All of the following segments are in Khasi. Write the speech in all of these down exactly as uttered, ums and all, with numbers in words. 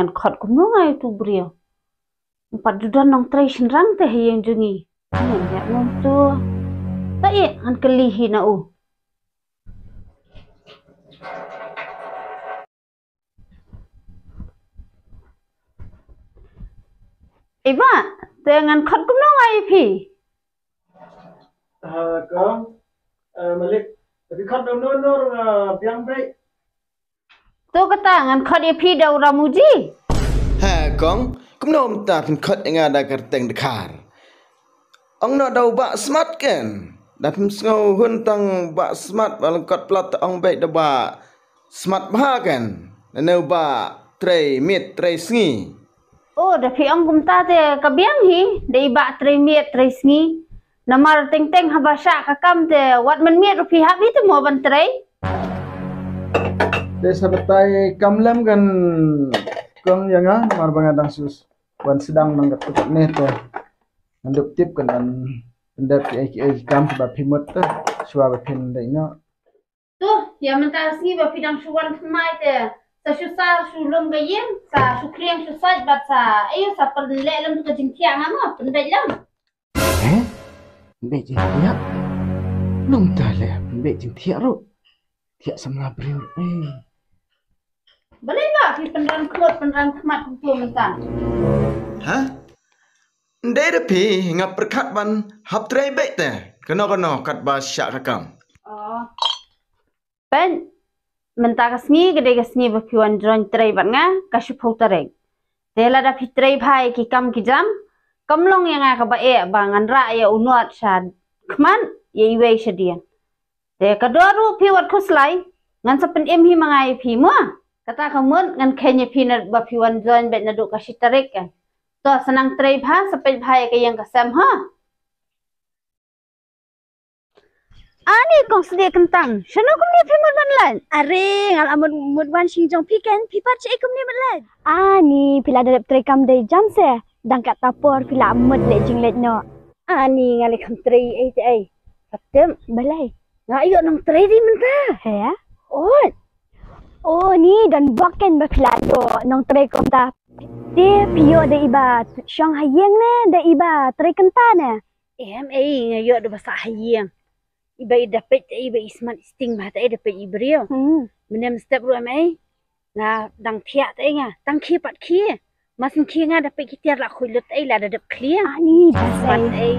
Ngan khot kumno nga ïa utu u briew. Ngam pat ju don nongtrei shynrang te ha ïing jong ngi. Ngan ïa ngam tu. Ta ïa ngan kylli hi na u. Eva, te ngan khot kumno nga ïa phi? Ha, kong. Eh, Malik, te phi khot da uno uno ruh nga biang beit. To kata ngan khot ïa phi da u Ramuji. Ha, kong, kumno mynta phin khot ïa nga da ka kyrteng dkhar? Ong noh da u Bah Smat ken. Da phim sngew hun tang Bah Smat ba lyngkot palat, ong beit da Bah Smat bha ken. Nane u Bah Trei Miet Trei Sngi. Oh, da phi ong kumta te ka biang hi, da i Bah Trei Miet Trei Sngi. Namar teng teng haba shah ka kam te wat mynmiet ruh phi hap hi te mo ban trei. Te sa batai kam lem kan kong ïa nga, namar ba nga dang shu wan sdang nang katto katne te. Ngan dup tip kan ban pyndep kiei kiei ki kam ba phi mut te. Shuwa ba phin dei noh. To, ïa mynta ka sngi ba phi dang shu wan thymmai te. Sa shu sar shu lum ka ïing, sa shu khriang shu sait bad sa, aïu sa pynleh lem ka jingthiah nga mo, pynbeit lem. Eh? Pynbeit jingthiah? Nangta leh pynbeit jingthiah ruh. Thiah samla briew. Eh. Balei ba phi pynran khlut pynran khmat kumtu mynta? Ha? Ndei da phi nga pyrkhat ban hap trei beit te. Kano kano katba shah ka kam. Oh. Peit, mynta ka sngi ka dei ka sngi ba phi wan join trei bad nga, ka shiphew tarik. Te lada phi trei bha ïa ki kam ki jam, kam long ïa nga kaba eh ba ngan rah ïa u Nod sha khmat, ïa iwei sha dien. Te ka dor ruh phi wat khuslai, ngan sa pynim hi ma nga ïa phi mo. Kata ka mut ngan kheiñ ïa phi na ba phi wan join beit naduh ka shi tarik eh. To sa nang trei bha, sa peit bha ïa ka ïing ka sem ha. Ani kong sdieh kyntang, shano kumne phi mut ban leit? Are, nga la mut mut wan sha ïing jong phi ken, phi pat shaei kumne mut leit? Ani, phi la dep trei kam dei jam se, dang katta por phi la mut leit jingleit noh. Ani, nga leh kham trei ei te ei. Pat tip balei? Nga ïoh nongtrei ri mynta. He? Oi. Oh, ni don bok ken ba phi la ïoh nongtrei kumta. Te phi ïoh da iba shong ha ïing ne da iba trei kynta ne? Em ei, nga ïoh da ba sah ha ïing. Iba i da peit te ei, iba i smat i sting bha te ei, da peit i briew. Hmm. Mynne mynstep ruh em ei. Nga dang thiah te ei nga, tang khie pat khie. Mas khie nga da peit ki tiar la khuid lut te ei, la da dep khlieh. Ani, ba smat ei.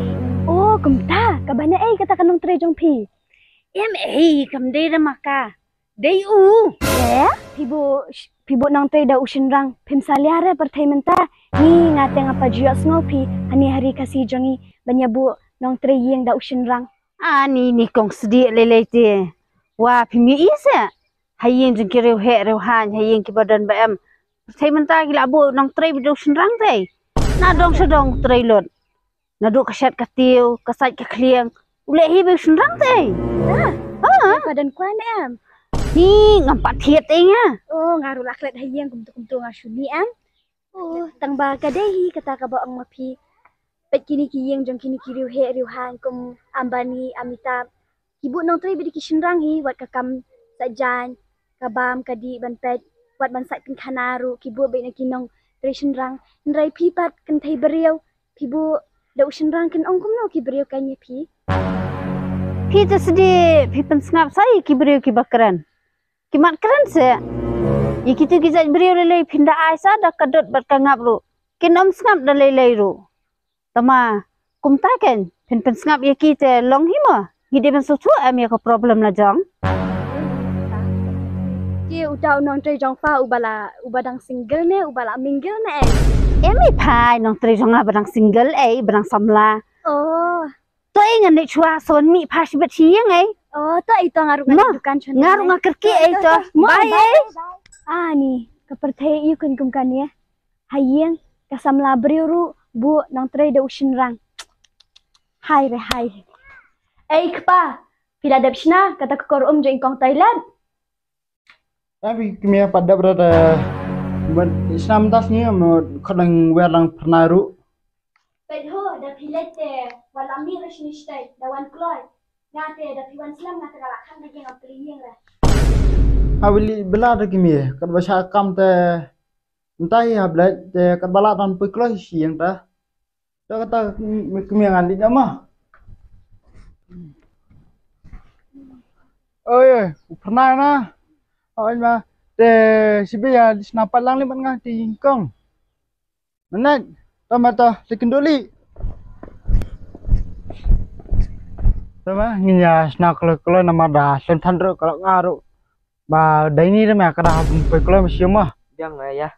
Oh, kumta, kaba naei kata ka nongtrei jong phi? Em ei, kam dei da ma ka. Dei u. Eh? Phi buh, phi buh nongtrei da u shynrang, phim salia re pyrthei mynta. Ni nga te nga pat ju ïohsngew phi, hani ha ri Khasi jong ngi, ban ïa buh nongtrei ïing da u shynrang. Ani, ni kong sdieh lei lei te. Wa phim ïohi se. Ha ïing jong ki riewheh riewhaiñ, ha ïing kiba don ba em. Pyrthei mynta ki la buh nongtrei beit da u shynrang te. Na dong sha dong trei lut. Naduh ka shet ka tiew, ka sait ka khlieng. U leh hi beit u shynrang te. Ah, ha? Ka don kwai ne em? Ni ngam pat thied te nga. Oh, nga ruh la klet ha ïing kumtu kumtu nga shu ni em. Oh, tang ba ka dei hi kata kaba ong ma phi. Peit kine ki ïing jong kine ki riewheh riewhaiñ kum Ambani, Amitabh. Ki buh nongtrei beit da ki shynrang hi, wat ka kam sait jaiñ, ka bam, ka dih ban peit, wat ban sait pynkhana ruh, ki buh beit na ki nongtrei shynrang. Hynrei phi pat kynthei briew, phi buh da u shynrang kin ong kumno ki briew kein ïa phi. Phi te sdieh, phi pynsngap sa ïa ki briew kiba kren. Ki mat kren se. Ïa kitu ki jait briew lei lei phin da ai sa da ka dud bad ka ngap ruh. Kin ym sngap da lei lei ruh. Tama, kumta kein, phin pynsngap ïa ki te long hi mo. Ngi dei ban sngewthuh em ïa ka problem la jong. Ki uta u nongtrei jong pha uba la, uba dang single ne, uba la mingle ne ei? Em ei phai, nongtrei jong nga ba dang single ei, ba dang samla. Oh. To ei ngan leit shuwa, sa wan mih pha shibit shi ïing ei. Oh, to ei to nga ruh nga leit dukan shon. Nga ruh nga kyrkieh ei to. Bye ei. Ani, ka pyrthei ïa u kum kane. Ha ïing, ka samla briew ruh, buh nongtrei da u shynrang. Hai re hai. Ei kpa, phi la dep shna, kata ka kor um jong i kong toilet. Tapi kmie pat dep rat, eh, mut shna mynta sngi, mut khot lang wer lang pyrnai ruh. Peit ho, da phi leit te, wan la mih ruh shini shtei, da wan kloi. Nga te, da phi wan slem, nga te ka la khang ka ïing, am pli ïing re. Ha wili bela da kmie, kat ba shah kam te, Mynta hi ha Blei te ka ba lah ban poi kloi shi ïing ta. To kata kmie ngan leit noh ma. Oi oi, u pyrnai na. Oi ma. Te shi ba ïa leit shna pat lang leit ban nga te ïing kong. Mynne to ma to leit kynduh leit. To ma ngin ïa shna kloi kloi namar da shen than ruh ka lok nga ruh. Ba dei ni da ma ka da poi kloi ma shi ma. Biang ïa.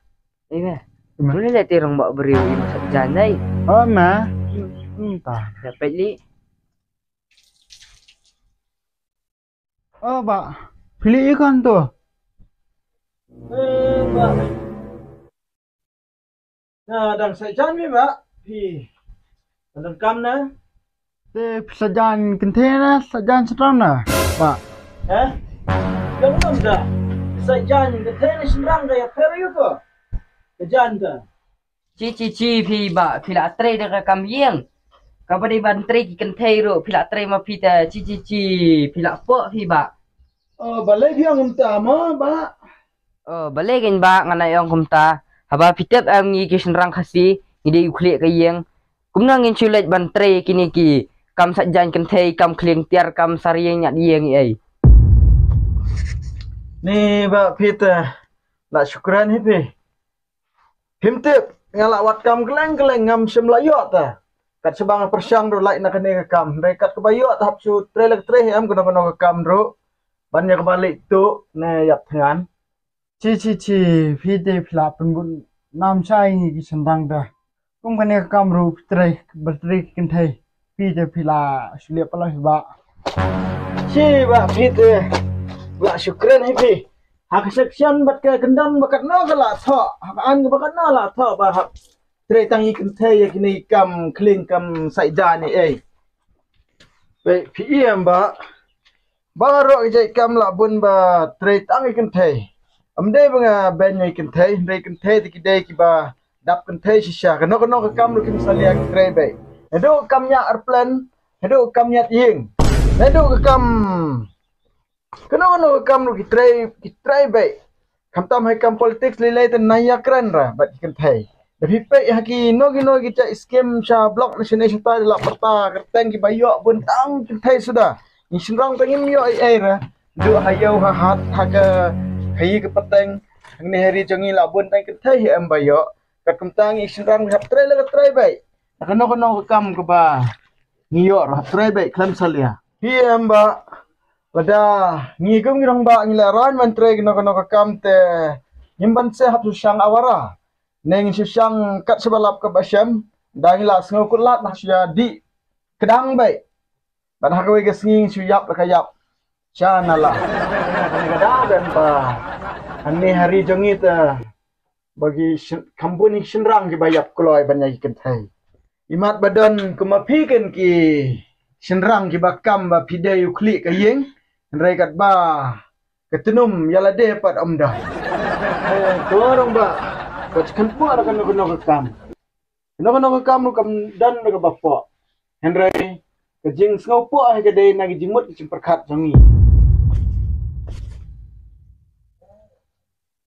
Ih me. Ih me. Mula le ti rong bak briew i masak janai. Oh ma. Hmm ta. Dapat li. Oh ba. Pili ikan tu. Eh ba. Na dang sa jan mi ba. Pi. Dang kam na. Te phi sa jan kynthei na sa jan shynrang na ba. Eh? Ka ngam da. Sa jan kynthei na shynrang da ïa pher ïa ko. Ka jan da. Chi chi chi phi ba phi la trei da ka kam ïing. Ka ba dei ban trei ki kynthei ruh phi la trei ma phi ta chi chi chi phi la pok phi ba. Oh, balei phi ong kumta mo ba? Oh, balei kein ba ngan ai ong kumta. Haba phi tip em ngi ki shynrang Khasi ngi dei u khlieh ka ïing. Kumno ngin shu leit ban trei kine ki kam sait jaiñ kynthei, kam khlieng tiar, kam sar ïing ñiad ïing ei. Ni ba phi te la shukran hi phi. Phim tip nga la wad kam kylleng kylleng ngam shym la ïoh ta. Kat shaba nga pyrshang ruh lait na kane ka kam. Hynrei kat kaba ïoh ta hap shu trei la ka trei em kano kano ka kam ruh. Ban ïa kaba leit tuh ne ïap thngan. Chi chi chi phi te phi la pynbun nam shai ngi ki shynrang da. Kum kane ka kam ruh phi trei ba trei ki kynthei. Phi te phi la shu leh pala hi ba. Chi ba phi te la shukran hi phi. Ha ka section bad ka kyndon ba katno ka la thoh ha ka an ba katno la thoh ba hap trei tang i kynthei ïa kine i kam khlieng kam sait jaiñ ei. Phi em ba. Baroh ki jait kam la bun ba trei tang i kynthei. Ym dei ba nga beiñ ïa i kynthei, hynrei kynthei te ki dei kiba dap kynthei shisha. Kano kano ka kam ruh kim salia ki trei beit. Haduh ka kam ñiah airplane, haduh ka kam ñiad ïing. Haduh ka kam kano kano ka kam ruh ki trei, ki trei beit. Khamtam ha i kam politics lei lei te nai ïakren ra bad ki kynthei. Da phi peit ha kino kino ki jait skim sha block ne shane shatai da la pyrta kyrteng kiba ïoh bun tang kynthei suda. Ngi shynrang te ngim ïoh ei ei ra. Duh ha ïew ha hat ha ka ha i ka pateng. Hangne ha ri jong ngi la bun tang kynthei hi em ba ïoh. Kat kumta ngi shynrang hap trei la ka trei beit. Kano kano ka kam kaba ngi ïoh ruh hap trei beit khlem salia. Phi em ba lada ngi kum ngi rangbah ngi la rang ban trei kano kano ka kam te ngim ban seh hap shu shang awara. Ne ngi shu shang kat shaba lap kaba shem da ngi la sngew kut lad hap shu ïa dih kdang beit. Ban ha kawei ka sngi ngi shu ïap la ka ïap. Sha na la. Ka dei ban ba hangne ha ri jong ngi te ba ki kham bun ki shynrang kiba ïap kloi ban ïa ki kynthei. Imat ba don kumba phi ken ki shynrang kiba kam ba phi dei u khlieh ka ïing. Hynrei katba ka tnum ïa lade pat ym don. Eh, to rong ba ba khan pok ra kano kano ka kam. Kano kano ka kam ruh kam don da kaba pok. Hynrei ka jingsngewpok ha ka dei na ka jingmut ka jingpyrkhat jong ngi.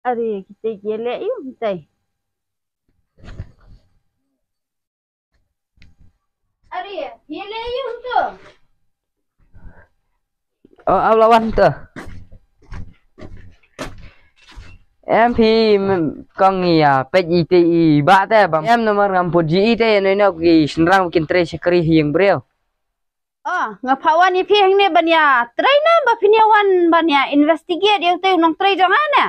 Are kita ki leh ïa u tai. Are ki leh ïa u tu. Oh, aw lawan tu. Em phi kong ïa peit ïa te i ba te bam. Em namar ngam put ji i te ïa noi nok ki shynrang kin trei shakri hi ïing briew. Oh, nga pha wan ïa phi hangne ban ïa trei na ba phin ïa wan ban ïa investigate ïa utei u nongtrei jong nga ne.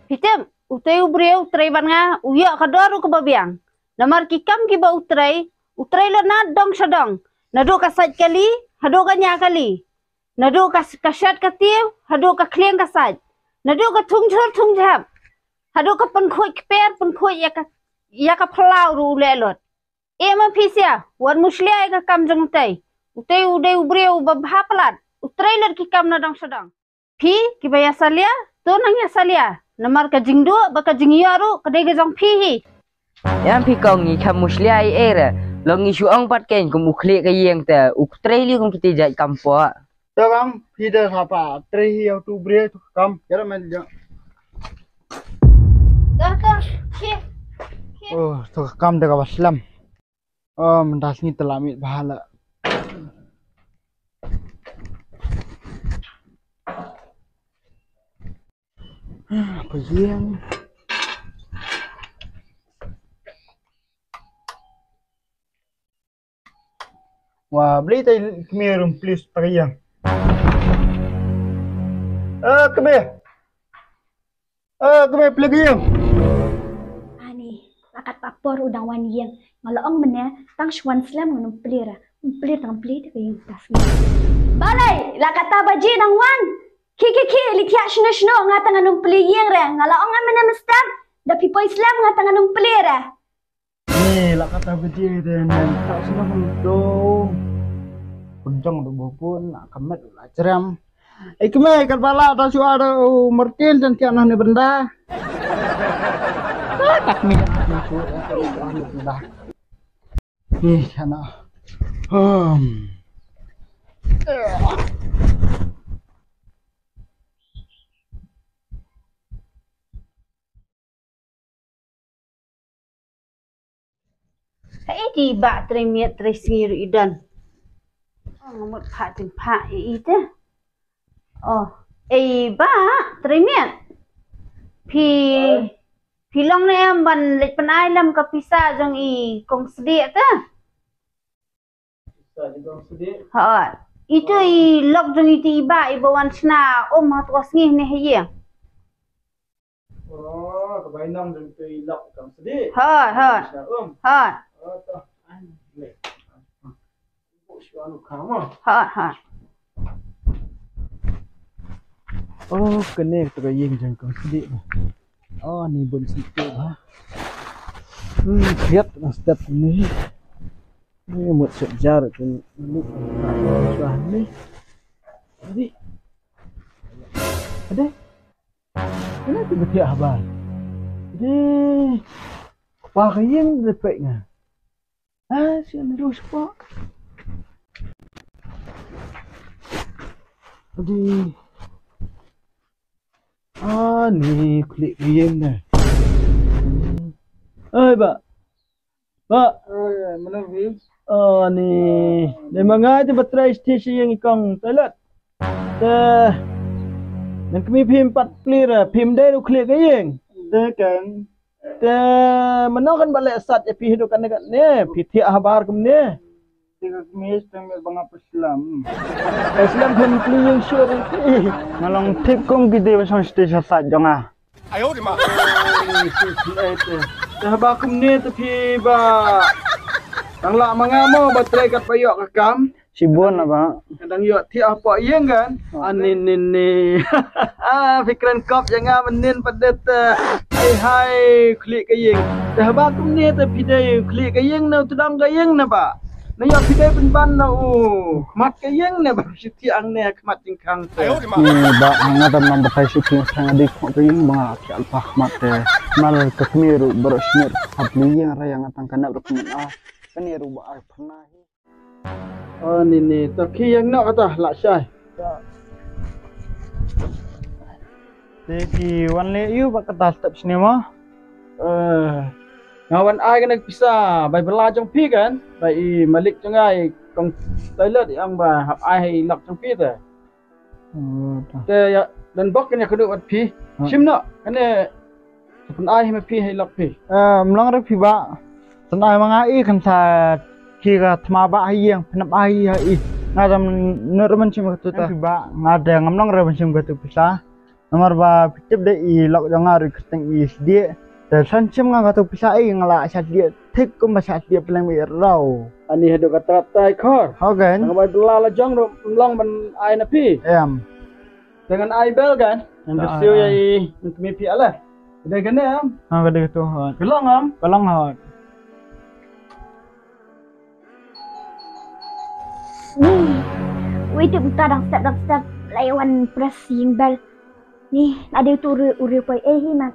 Phi tip, utei u briew u trei bad nga u ïoh ka dor ruh kaba biang. Namar ki kam kiba u trei, u trei lut na dong sha dong. Naduh ka sait kali haduh ka ñiah kali. Naduh ka ka shat ka tiew haduh ka khlieng ka sait. Naduh ka thung jhur thung jhep haduh ka pynkhuid kper pynkhuid ïa ka ïa ka phyllaw ruh u leh lut. E ma phi sia, wat mushlia ïa ka kam jong utei. Utei u dei u briew uba bha palat. U trei lut ki kam na dong sha dong. Phi kiba ïa salia, to nang ïa salia. Namar ka jingduh bad ka jingïoh ruh ka dei ka jong phi hi. Ïa phi kong ngi kham mushlia ei ei re. Long ngi shu ong pat kein kum u khlieh ka ïing te u trei liu kum kiti jait kam pok. Te bang phi da sapa trei hi ïa utu u briew tu kam. Ïa ra men jong. Oh, to ka kam da kaba slem. Oh, mynta sngi te la miet bha la. Pajing. Wa bli tai kmie rum plis ta ka ïing. Eh, kmie. Eh, kmie plie ka ïing. Ani, la katba por u dang wan ïing. Nga la ong mynne tang shu wan slem ngan ym plie re. Ym plie tang plie ta ka ïing ta sngi. Balei, la katba ji dang wan. Ki ki ki li thiah shino shino nga tang ngan ym plie ïing re. Nga la ong mynne mynstep. Da phi poi slem nga tang ngan ym plie re. Ni la kata biji de nen tak sino hum do. Kunjong do bopun nak kemet la jeram. Ikme kat bala ta sua do Martin dan tiap nah ni benda. Tak mi benda. Ni sana. Hmm. Haei te i bah trei miet trei sngi ruh i don. Oh, nga mut phah teng phah ïa i te. Oh, ei bah trei miet. Phi, phi long ne em ban leit pynai lem ka pisa jong i kong Sdieh te. Hooid. Itu i lok jong itu i bah i ba wan shna um ha to sngi ne ha ïing. Oh, ka bai nang jong itu i lok kong Sdieh. Hooid, hooid. Shna um. Hooid. Oh, to. Ai, le. Hooid, hooid. Oh, kane to ka ïing jong kong Sdieh. Oh, ni bun sih tu ha. Hmm, siap na step ni. Ni mut sejak tu ni. Ni. Adi. Adi. Ini tu betul habar. Adi. Apa kau yang repek nga? Ah, si Andrew siapa? Adi. Ah, ni klik game na. Oi, ba. Ba. Oi, mana views? Oh, ni. Ni mangai tu battery station yang ikong toilet. Te. Nang kami phim pat clear, phim dai ru klik game. Dai kan. Te mano kan ba leh sat ïa phi haduh katne katne, phi thiah habar kumne. Te ka kmie te mut ba nga pynslem. Pynslem phi plie ïing shuh ri phi. Nga long thik kum ki dei ba shong shatei sha sait jong nga. Te haba kumne te phi ba dang lah ma nga mo ba trei kat ba ïoh ka kam. Shibun na ba. Ka dang ïoh thiah hapoh ïing kan. Ani ni ni. Ah, phi kren kop ïa nga mynnin pat det. Ai hai khlieh ka ïing. Te haba kumne te phi dei khlieh ka ïing na u tdong ka ïing na ba. Na ïoh phi dei pynban na u khmat ka ïing na ba phi thiah hangne khmat jingkhang te. Ni ba nga dang nang batai shu phi khang adi khmat ka ïing ba nga thiah lypa khmat te. Mal ka kmie ruh baroh snier khmat ka ïing ra ïa nga tang ka nap ruh khmat ah. Kane ruh ba ai pynai. Oh, ni ni, to ki ïeng noh kata, lah shai. Te ki wan leh ïu ba kata step sini mo. Eh, nga wan ai kane pisa bai bylla jong phi kan, bai i malik jong nga i kong toilet i ong ba hap ai ha i lok jong phi te. Oh, ta. Te ïa, don bok kan ïa kynduh bad phi. Ha. Shim noh, kane pynai hi ma phi ha i lok phi. Eh, ym long re phi ba. Pynai ma nga i kan sa ki ka thma ba ha ïing pynap ai ha i. Nga dang nud re ban shim katu ta. Phi ba, nga dang ngam long re ban shim katu pisa. Namar ba phi tip de i lok jong nga ruh kyrteng i Sdieh. Te san shim nga katu pisa i nga la shah Sdieh. Thik kumba shah Sdieh pynleng bad i rau. Ani haduh kata tai khor. Ho kan. Nga bai bylla la jong ruh ym long ban ai na phi. Em. Te ngan ai bel kan. Ngan ka siew ïa i ngan kmie phi ale. Ka dei kane em. Ha ka dei katu hot. Ka long em. Ka long hot. Ni. Wei tu mynta dang step dang step. Lai wan press ïing bel. Ni, la dei tu uri uri poi eh hi mat.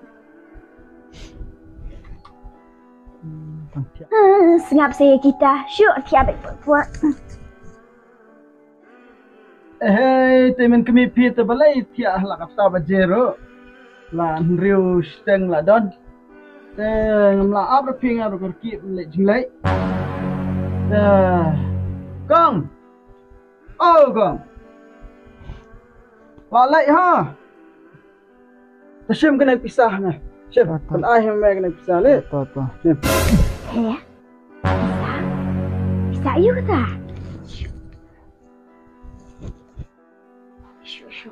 Hmm, tang thiah. Ah, sngap se kita. Shu thiah bek poi. Eh, hei, te men kmie phi te balei thiah la kata ba jero. La hynriew shiteng la don. Te ngam lah ap ruh phi nga ruh ka rkit leh jingleh. Te kong. Oh kong. Lah leh ha. Te shim kane pisa na. Shim. To, to. Kan ai ha me kane pisa leh. To, to. Shim. He? Pisa? Pisa aïu kata? Shu, shu.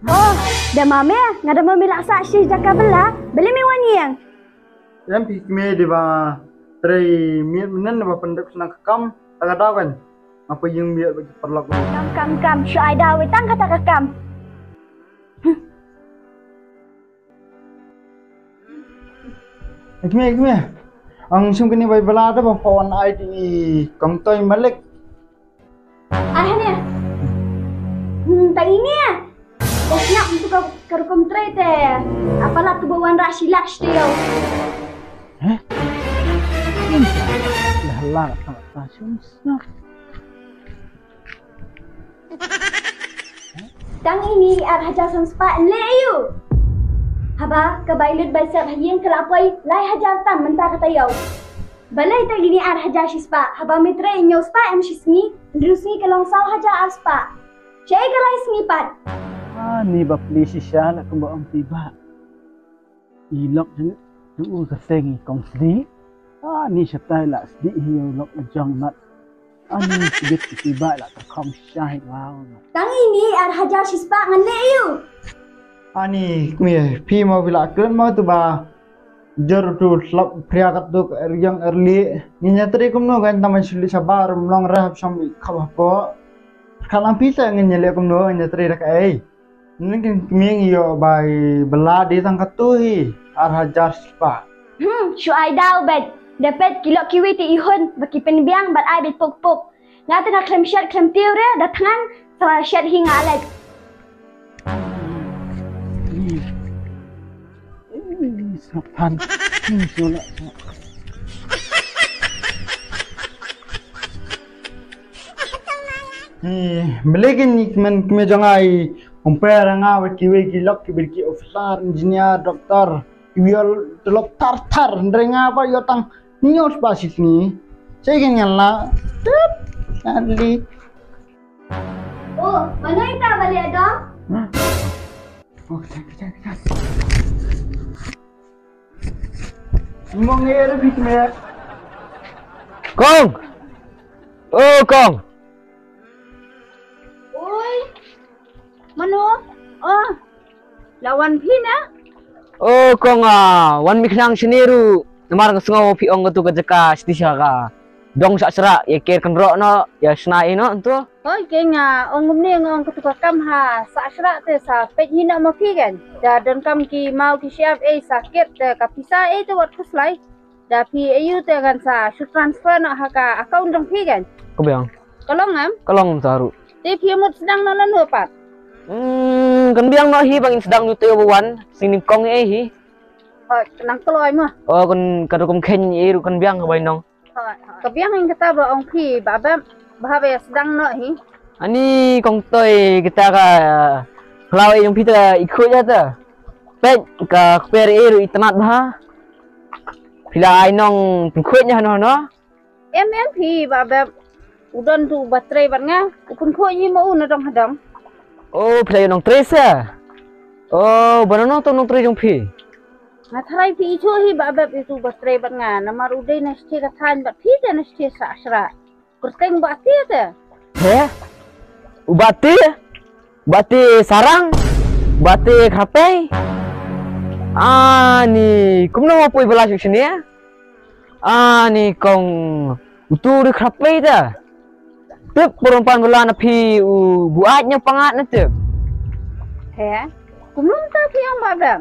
Oh, da ma me, nga da ma me la sah shi jaka bela, beli me wan ïeng. Em phi kmie dei ba trei miet mynnin ba pyndep sna ka kam, ta ka daw kan. Nga poi ïeng miet ba ki paralok. Kam, kam, kam, shu ai daw wei tang kata ka kam. Kmie, kmie. Ang shim kane bai bela da ba pha wan ai ti i kong Toi Malik. Ai hane. Hmm, ta ini. Ko sngap tu ka ka rukom trei te. Apa lah tu ba wan ra silak stiu. Heh? Lah lah ta ta shim sngap. Tang ini ar hajar san spah leh aïu. Haba ka bai lut bai sep ha ïing ka la poi lai hajar tam mynta ka taïew. Balei tang ini ar hajar shi spah, haba me trei hynñiew spah em shi sngi, hynriew sngi ka long saw hajar ar spah. Shaei ka lai sngi pat. Ah, ni ba pli shisha la kumba ong phi ba. I lok jong jong u ka seng i kong Sdi. Ah, ni shatai la sdi hi u lok la jong mat. Ah, ni sbit ki ba la ka kham shai wow. Tang ini ar hajar shi spah ngan leh aïu. Ah, ni kmie phi mo phi la kren mo tu ba. Jor tu slap pria kat tu er yang erli. Ni nyatri kumno kan taman suli sabar mlong rah sham i khap hapo. Khalang phi sa ngin nyele kumno nyatri rak ai. Nang kin kmie ngi ïoh bai bela dei tang katu hi ar hajar spah. Hmm, shu ai daw bet. Da pet ki lok kiwei te i hun ba ki pynbiang bad ai bet puk puk. Nga te nga khlem shet khlem tiew re da thngan sa shet hi nga lek. Ih, sngap than. Ih, sngap. Ih, balei kine ki kmen kmen jong nga i compare nga bad kiwei ki lok kiba ki officer, engineer, doctor. Kiba ïoh tulop thar thar, hynrei nga ba ïoh tang hynñiew spah shi sngi. Shaei kine ngan lah. Tut. Ngan leh. Oh, mano ita balik dong? Hah? Oh, kejap, kejap, kejap. Mong eh, ada bit mer. Kong! Oh, Kong! Oi. Mano? Oh. La wan phi na? Oh, Kong, ah, wan mih khnang shane ruh. Namar nga sngew phi ong katu ka jaka shisha ka dong sha shrah, ïa ker kynroh noh, ïa shna ïa noh ntu. Hoi, keng, ah, ong kumne, nga ong katu ka kam ha sha shrah te sa peit hi noh ma phi kan. Da donkam ki maw ki shyiap ei sa kit te ka pisa ei te wat khuslai. Da phi ayu te kan sa shu transfer noh ha ka account jong phi kan. Ka biang. Ka long em? Ka long mynta ruh. Te phi mut sdang noh lano pat? Hmm, kan biang noh hi ba ngin sdang noh te ba wan. Sing nyngkong ei hi. Hoi, nang kloi mo. Oh, kan ka rukom khein ei ruh kan biang ka bai nong. Ka biang ïa kata ba ong phi ba bam ba haba ïa sdang noh hi. Ani kong Toi kita ka khlaw ïa jong phi ta i khuid ïa ta. Peit ka kper ïa ruh i tnat bha. Phi la ai nong pynkhuid ïa hano hano. Em em phi ba bam u don tu ba trei bad nga u pynkhuid ïa ma u na dong ha dong. Oh phi la ïa nong trei sa. Oh ba nong nong trei jong phi. Nga tharai phi i chuh hi ba bep itu ba trei bad nga namar u dei na shtei ka thaiñ bad phi te na shtei sah shrah. Kyrteng ba ti te. He? U ba ti? Ba ti sarang? Ba ti khrapei? Ani kumno pui bala shu shini? Ani kong utu ri khrapei te. Tip purun pan bala na phi u buat nya pangat na tip. He? Kumno ta phi ang ba bep?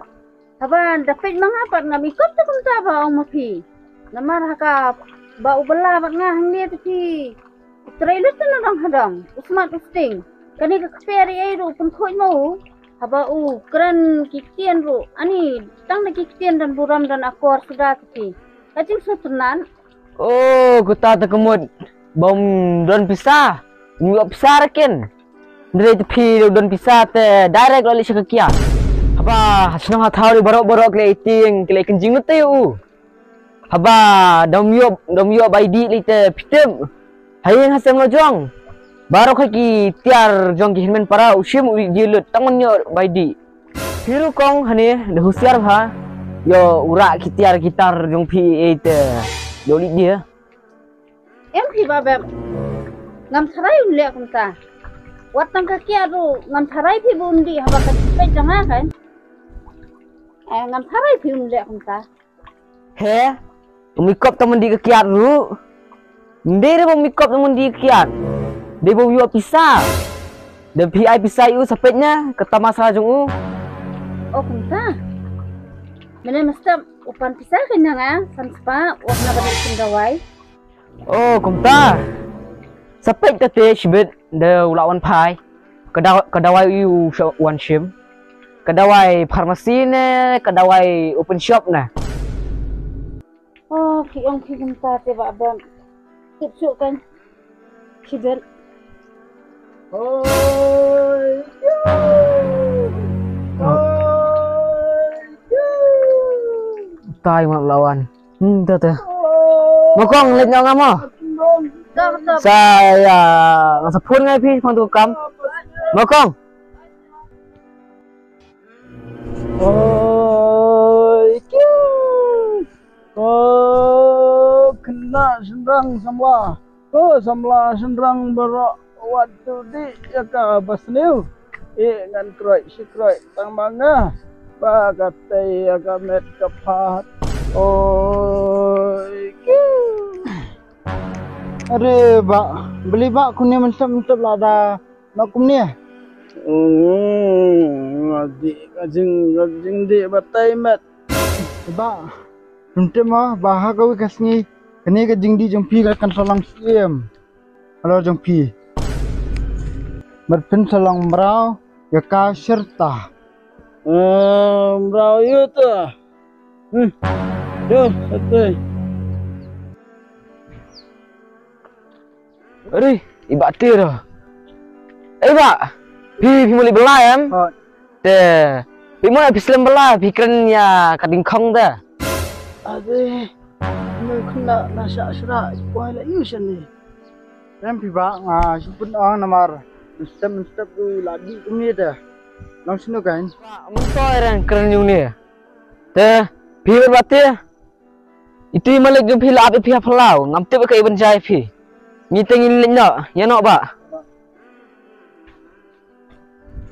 Haba da peit ma nga pat ngam ikop te kumta ba ong ma phi. Namar ha ka ba u bala bad nga hangne te phi. U trei lut te na dong ha dong. U smat u sting. Kane ka kper ei ruh u pynkhuid ma u. Haba u kren ki ktien ruh. Ani tang da ki ktien don burom don akor suda te phi. Ka jingsngewtynnat. Oh, kata te ka mut ba um don pisa. Um ïoh pisa ra ken. Hynrei te phi ruh don pisa te direct la leit sha ka kiad. Haba ha shnong ha thaw ruh baroh baroh ki la ïa tieng, ki la ïa kynjing lut ïa u. Haba dom ïoh, dom ïoh bai dih lei te phi tip. Ha ïing ha sem la jong. Baroh ki tiar jong ki hynmen para u shim u dih lut tang ban ïoh bai dih. Phi ruh kong hangne da husiar bha. Ïoh u rah ki tiar ki tar jong phi ei te. Ïoh leit dih. Em phi Bah Bem. Ngam tharai un leh kumta. Wat tang ka kiad ruh ngam tharai phi ba un dih haba ka jingpeit jong nga kan. Eh, ngam tharai phi un leh kumta. He, um ikop tang ban dih ka kiad ruh. Ym dei re ba um ikop tang ban dih ka kiad. Dei ba u ïoh pisa. Da phi ai pisa ïa u sa peit na ka tamasa jong u. O kumta. Mynne mynstep u pan pisa ka ïa nga san spah, wat na ka dei shin dawai. O kumta. Sa peit kata shibit da u la wan phai. Ka daw-, ka dawai u sha wan shim. Ka dawai pharmacy ne, ka dawai open shop ne. O ki ong ki kumta te Bah Bem. Tip suk kan. Shibit. Oi. Oi. Tai mat lawan. Hmm, te te. Mo kong, leit noh nga mo. Sa ïa nga sa phone ngai phi phone tu kam. Mo kong. Oi kiu. Ko khynnah shynrang samla. Ko samla shynrang baroh wat ju dih ïa ka ba sniew. Eh ngan kroit shi kroit tang ma nga ba katei ïa ka met ka phad. Oi kiu. Are bah, beli bah kumne mynstep mynstep lada noh kumne. Nga dih ka jing, ka jingdih batai met. Bah, pynte ma ba ha kawei ka sngi kane ka jingdih jong phi ka kan sa long siem. Halor jong phi. Bad phin sa long mraw ïa ka shirta. Eh, mraw ïa ta. Hmm. Yo, sate. Ari, i Bah Tir. Eh Bah, phi phi muli belai em? Te phi muli phi slem belai, phi kren ïa ka dingkhong te. Ade, me kena na sha shra, wai la yu shane. Em phi Bah, nga shu pun ong namar mynstep mynstep tu la dih kumne te. Long shano kan? Bah, mun to rang kren yu ne. Te phi Bah Tir. Itu i malik jong phi la ap ïa phi ha phyllaw, ngam tip ka i ban jai phi. Ngi te ngin leit noh, ïa noh Bah.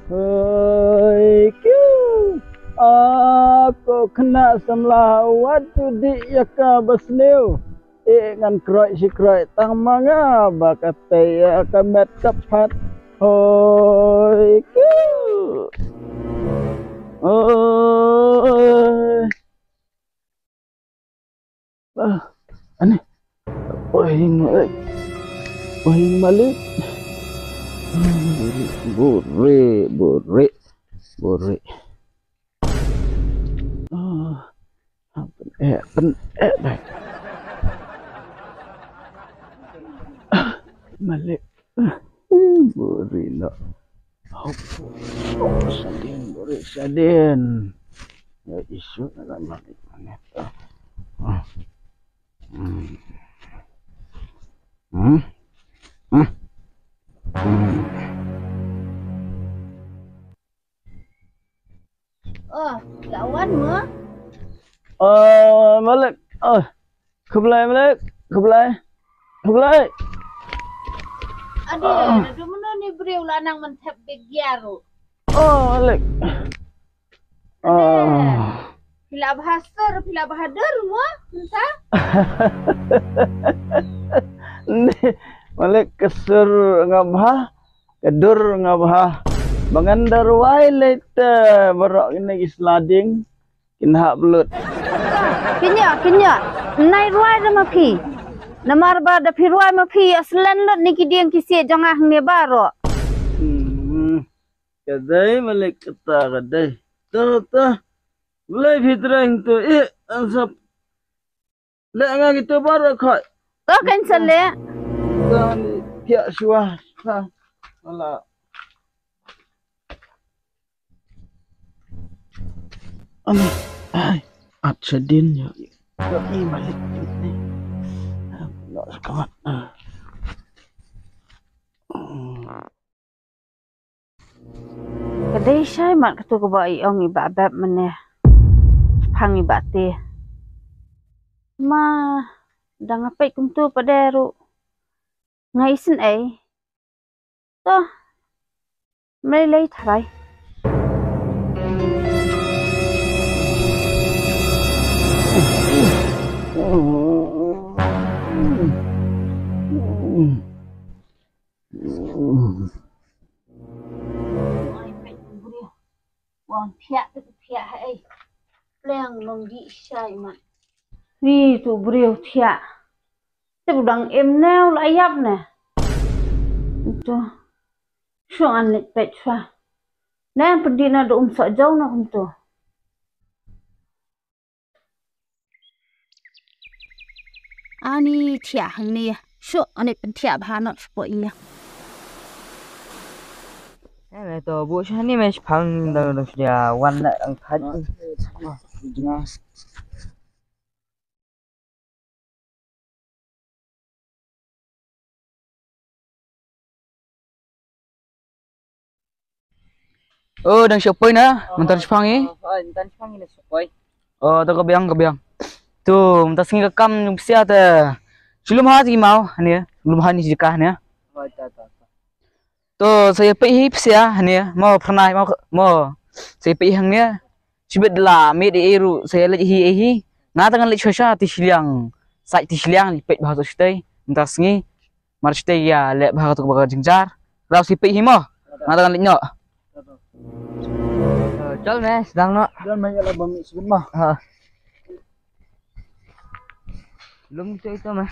Hoi kiu. A ko khynnah samla wat ju dih ïa ka ba sniew. Eh ngan kroit shi kroit tang ma nga ba katei ïa ka met ka phad. Hoi kiu. Oi. Ah, ani. Oi, malik. Oi, malik. Bore, bore, bore. Ah, pen eh, pen eh, dai. Ah, malik. Buri no. Oh, sadin, buri sadin. Ya isu na kan malik. Hmm. Hmm. Hmm. Hmm. Oh, lawan mo. Oh, malik. Oh. Khublei malik, khublei. Khublei. Ade, naduh mynno ni briew la nang mynthep beg ïa ruh. Oh, malik. Oh. Phi la bha sur, phi la bha dur mo, mynta? Ni, malik ka sur nga bha, ka dur nga bha. Ba ngan da rwai leit, eh, baroh kine ki sla dieng. Kin hap lut. Kynja, kynja. Nai rwai da ma phi. Namar ba da phi rwai ma phi, ïa slen lut ni ki dieng ki siej jong nga hangne baroh. Hmm. Ka dei malik kata ka dei. Ta, ta. Blei phi treng tu. Eh, ansap. Leh nga kito baroh khoi. To kan sa leh. Tang ni pia shwa. Ha. Ala. Ani, ai, at shadien ïa, ïa i malik ni. Lo sekamat. Ka dei shai mat katu kaba i ong i Bah Bep mynne. Phang i Bah Te. Ma dang nga peit kumtu pat de ruh. Nga isynei. To. Mlei lei tharai. Wan thiah te thiah ha ei. Pleng nong di shai mat. Ri tu briew thiah. Te u dang im ne u la ïap ne. Tu. Shu an leit peit sha. Ne pyndik na da um soh jaw na kumtu. Ani thiah hangne. Shu ani pynthiah bha not shu po ïa. Eh, me to bu sha ni me shpang dang dang sha wan na ang khat. Oh, dang shopoi na, mynta shpang i. Oh, mynta shpang i na shopoi. Oh, to ka biang, ka biang. Tu, mynta sngi ka kam jong psia te. Chulum ha ti mau, ne, lum ha ni jika ne. Oh, ta, ta, ta. To sa ïa peit hi psia hangne mo pyrnai mo mo sa ïa peit hi hangne. Shibit la miet ei ei ruh sa ïa leit hi ei hi. Nga ta ngan leit sha sha ti shiliang. Sa ti shiliang leit peit bha to shatei. Mynta sngi. Mar shatei ïa leh bha to ka jingjynjar. Rau sa ïa peit hi mo. Nga ta ngan leit noh. Chal me sdang noh. Chal me ïa la ba mi shibit mo. Ha. Lum to ito ma.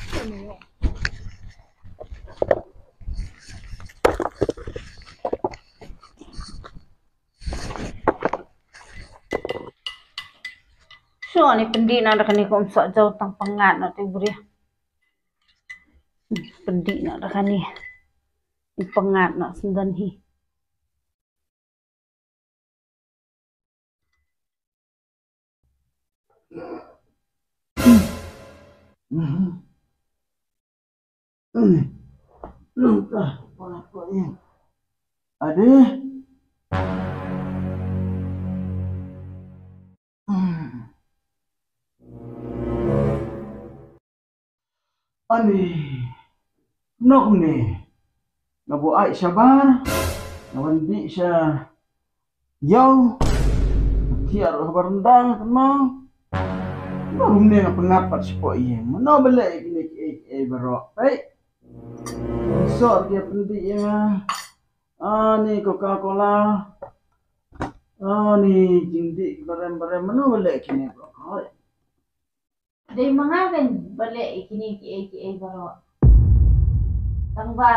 Shu ni pyndih na da kane ka um soh jaw tang pyngngad na te u briew. Pyndih na da kane. Pyngngad na sendon hi. Ade. Ani, nok ni, nga buh ai shabar, nga wan dih sha ïew, nga thiah ruh habar ndang kynmaw. Nga rum ne nga pyngngad pat shapoh ïing, mano ba leh ïa kine kiei kiei baroh, peit. Sor ki pyndih ïa nga, ani Coca-Cola, ani jingdih barem barem, mano ba leh kine baroh. Dei ma nga kein ba leh ïa kine kiei kiei baroh. Tang ba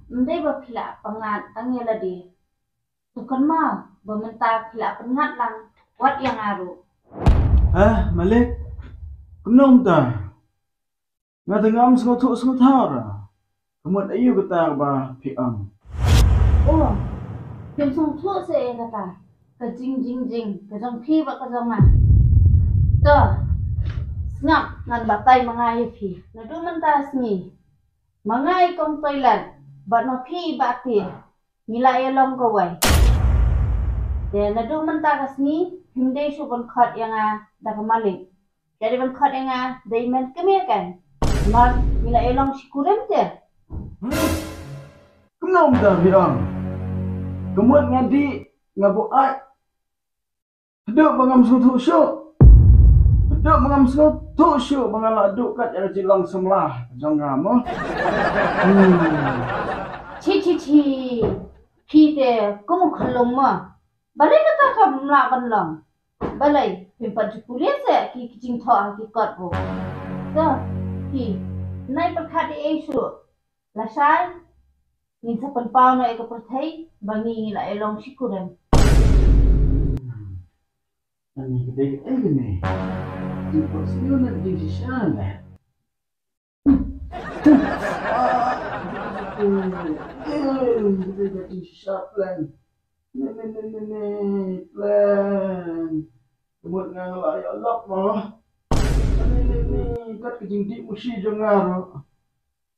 ym dei ba phi la pyngngad tang ïa lade. To kynmaw ba mynta phi la pyngngad lang wat ïa nga ruh. Hah, Malik? Kumno mynta? Nga te ngam sngewthuh sngewthaw ra. Ka mut aïu kata kaba phi ong? Oh, phim sngewthuh seh ïa kata. Ka jing jing jing ka jong phi bad ka jong nga. To, sngap ngan batai ma nga ïa phi. Naduh mynta sngi ma nga i kong toilet bad ma phi i Bah Te ngi la ïalong kawei. Te naduh mynta ka sngi phim dei shuh ban khot ïa nga da ka Malik. Ka dei ban khot ïa nga da i mei kmie kein. Namar ngi la ïalong shi kurim te. Kumno mynta phi ong? Ka mut nga dih, nga buh ai. Haduh ba ngam sngewthuh shuh. Haduh ba ngam sngewthuh shuh ba nga la duh kat ïa ka jinglong samla jong nga mo. Hmm. Chi chi chi. Phi te kum u khyllung mo. Balei kata kam lah ban long? Balei phim pat ju pule seh ki, ki jingthoh ha ki kot ruh? To, phi, nai pyrkhat ei ei shuh. Lashai ngin sa pynpaw noh ïa ka pyrthei ba ngi ngi la ïalong shi kurim. Ani ka dei kaei kane? Jingphohsniew ne jingshisha ne? Ka dei ka jingshisha pleng. Ne ne ne ne ne pleng. Ka mut nga la ïoh lok mo. Ani ni ni kat ka jingdih mushi jong nga ruh.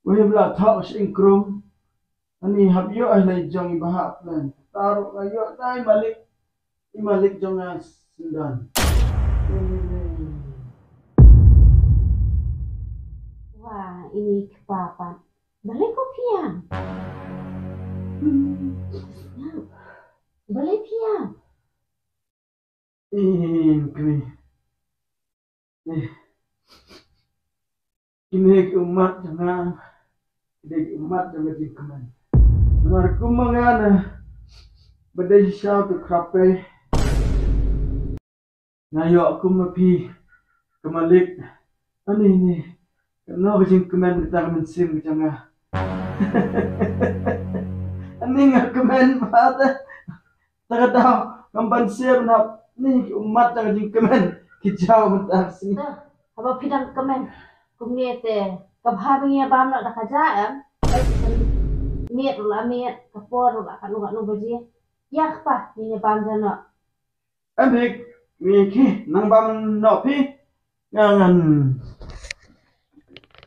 Wei ba la thok sha ingkrum. Ani hap ïoh ai lei jong i ba hap len. Taruh nga ïoh dai malik. I malik jong nga sendang. Wah, ini kepapa. Balik ko piang. Balik piang. Ih, kri. Ih. Kine ki ummat jong nga. Kine ki ummat jong nga jingkmen. Namar kum ma nga na ba dei shisha tu khrape. Nga ïoh kum ma phi ka malik. Ani ni. Kano ka jingkmen kita ka mynsiem ka jong nga. Ani nga kmen ba ta. Ta ka daw ngam ban shem na ni ki ummat jong ka jingkmen ki jaw mynta ka sngi. Haba phi dang kmen kumne te ka bha ba ngi bam noh da ka ja em. Miet ruh la miet, ka por ruh la katno katno baje. Ïa kpa ngi bam ja noh. Em phi, ngi ki nang bam noh phi. Nga ngan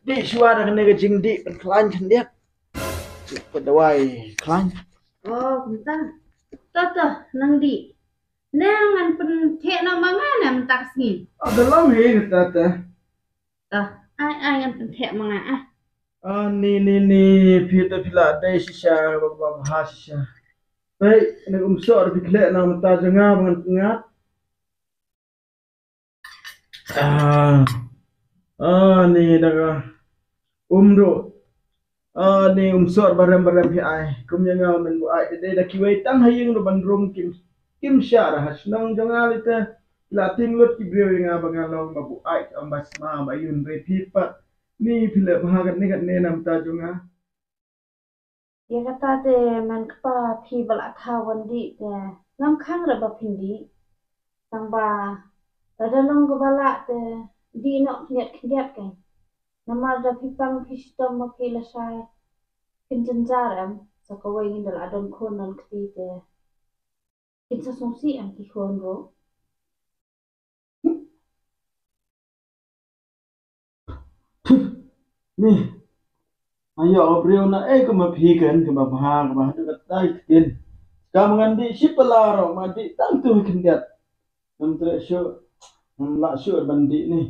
dih shuwa da kane ka jingdih pynkhlaiñ khyndiat. Ka dawai khlaiñ. Oh, kumta. To to, nang dih. Ne ngan pyntheh noh ma nga ne mynta ka sngi. Oh, da long hi kata ta. To, ai ai ngan pyntheh ma nga ah. Ah, ni ni ni phi ta phi la dei shisha ba ba bha shisha. Pei, ne um sor phi khleh na mynta jong nga ba ngan pyngat. Ah, ah, ni da ka um ruh. Ah, ni um sor barem barem hi ai. Kum ïa nga men bu ai dei da kiwei tang ha ïing ruh ban rum kim kim shah ra ha shnong jong nga lite. La ting lut ki briew ïa nga ba nga long ba bu ai ong ba sma ba yun re phi pat. Ni phi leh bha katne katne na mynta jong nga. Ïa kata te man kpa phi ba la thaw wan dih te ngam khang re ba phin dih. Tang ba lada long kaba lah te dih noh khyndiat khyndiat kein. Namar da phi pang phi shitom ba phi lashai phin jynjar em sa kawei ngin da la don khun don kti te. Kin sa sngewsih em ki khun ruh. Ni, nga ïoh ka briew na ei ka ma phi kan ka ma bha ka ma haduh katai ktien. Ka ma ngan dih shi pala ruh ma dih tang tu khyndiat. Ngam treh shuh, ngam lah shuh ban dih ni.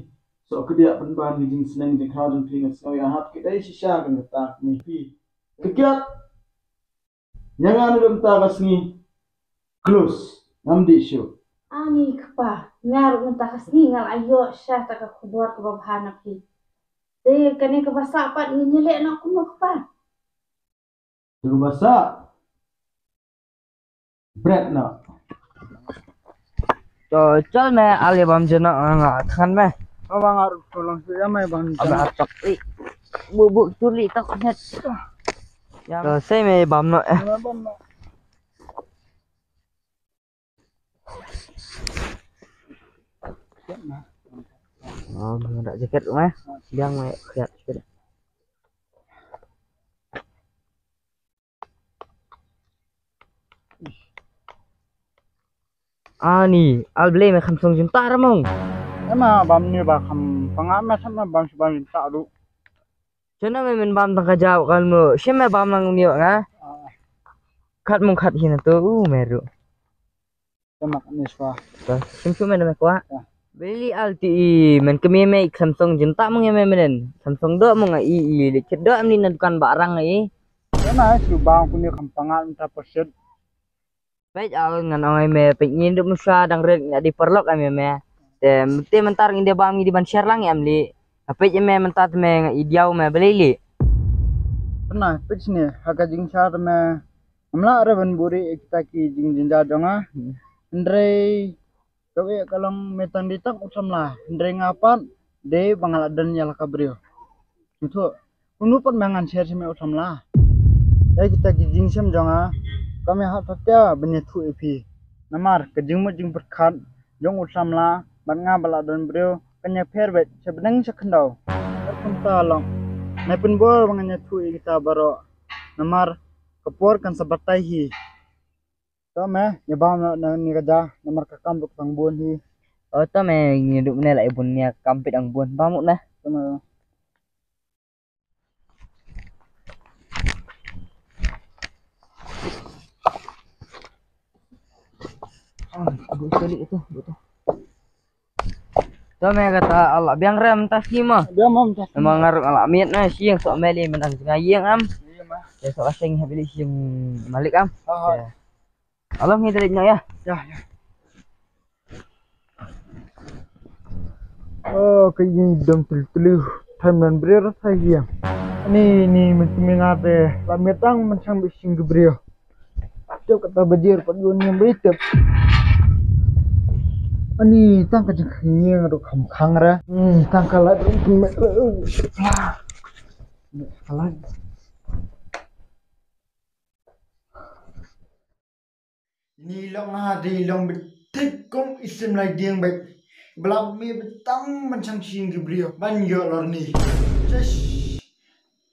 Sok kdiah pynban ki jingsneng jingkhraw jong phi nga sngew ïahap ki dei shisha kan kata ni phi. Kdiat. Ïa nga na mynta ka sngi close. Ngam dih shuh. Ani kpa, nga ruh mynta ka sngi nga la ïoh sha ta ka khubor kaba bha na phi. Te kane kaba sah pat ngin ïaleh noh kumno kpa? Te kaba sah bret noh. To chal me ali bam jeno nga than me. Aba nga ruh tolong su ya me bam jeno. Aba tok i. Bu bu tuli tok net. To sei me bam no eh. Oh, nggak ada jaket me. Biang me khiat jaket. Ani, al blei me kham song jynta ra mong. Ema bam ni ba kham panga me sama bam si bam jynta ru. Chana me men bam tang ka jaw kan mo. Shem me bam lang ni nga. Khat mong khat hin tu u me ru. Temak ni swa. Shem shu me me kwa. Beli al ti i men kemie me kham song jynta mong ya me menen. Kham song do mong i i le chet do am ni na dukan ba rang i. Ema shu bam ku ni kham panga ta perset. Peit al ngan ong ai me peit ngin dep musa dang ret nga di paralok ai me me. Te te mentar ngin de bam ngi di ban share lang em li. Peit me mentar te me nga i diaw me beli li. Pernah peit sini ha ka jingshare me. Ngam lah re ban buri kita ki jingjynjar jong nga. Hynrei ka wei ka long me tang di tang u samla. Hynrei nga pat de ba nga la don ïa la ka briew. Ngi thuh. Unu pat me ngan share sha me u samla. Ïa kita ki jingshem jong nga ka me hap satia ban ïathuh ïa phi. Namar ka jingmut jingpyrkhat jong u samla bad nga ba la don briew kan ïapher beit sha bneng sha khyndew. Kat kumta long. Me pynbor ba ngan ïathuh ïa kita baroh. Namar ka por kan sa batai hi. To me ïa bam na ni ka ja namar ka kam duk tang bun hi. O to me ngi duk ne la ibun nia kampit ang bun. Ba mut na. Tama. Ah, aduh, sekali itu, betul. To me kata Allah biang rem tas ni ma. Biang mam tas. Memang ngaruk Allah miet na siang sok meli menang jengayeng am. Iya ma. Ya sok asing habili siang malik am. Ah. Ya. Allah ngi telik na ya. Ya, ya. Oh, ka ïing dang tel tel. Thai man brer thai ïing. Ni ni men temi ngate. La metang men sang bi sing brer. Tep kata bajir pat gun yang beri tep. Ani tang ka jing khang ïing ru kham khang ra. Ni tang ka la dum temi. Ka la. Ini long ha de long betik kong isim lai diang bet. Belap mi betang mencang sing di brio ban yo lor ni. Ses.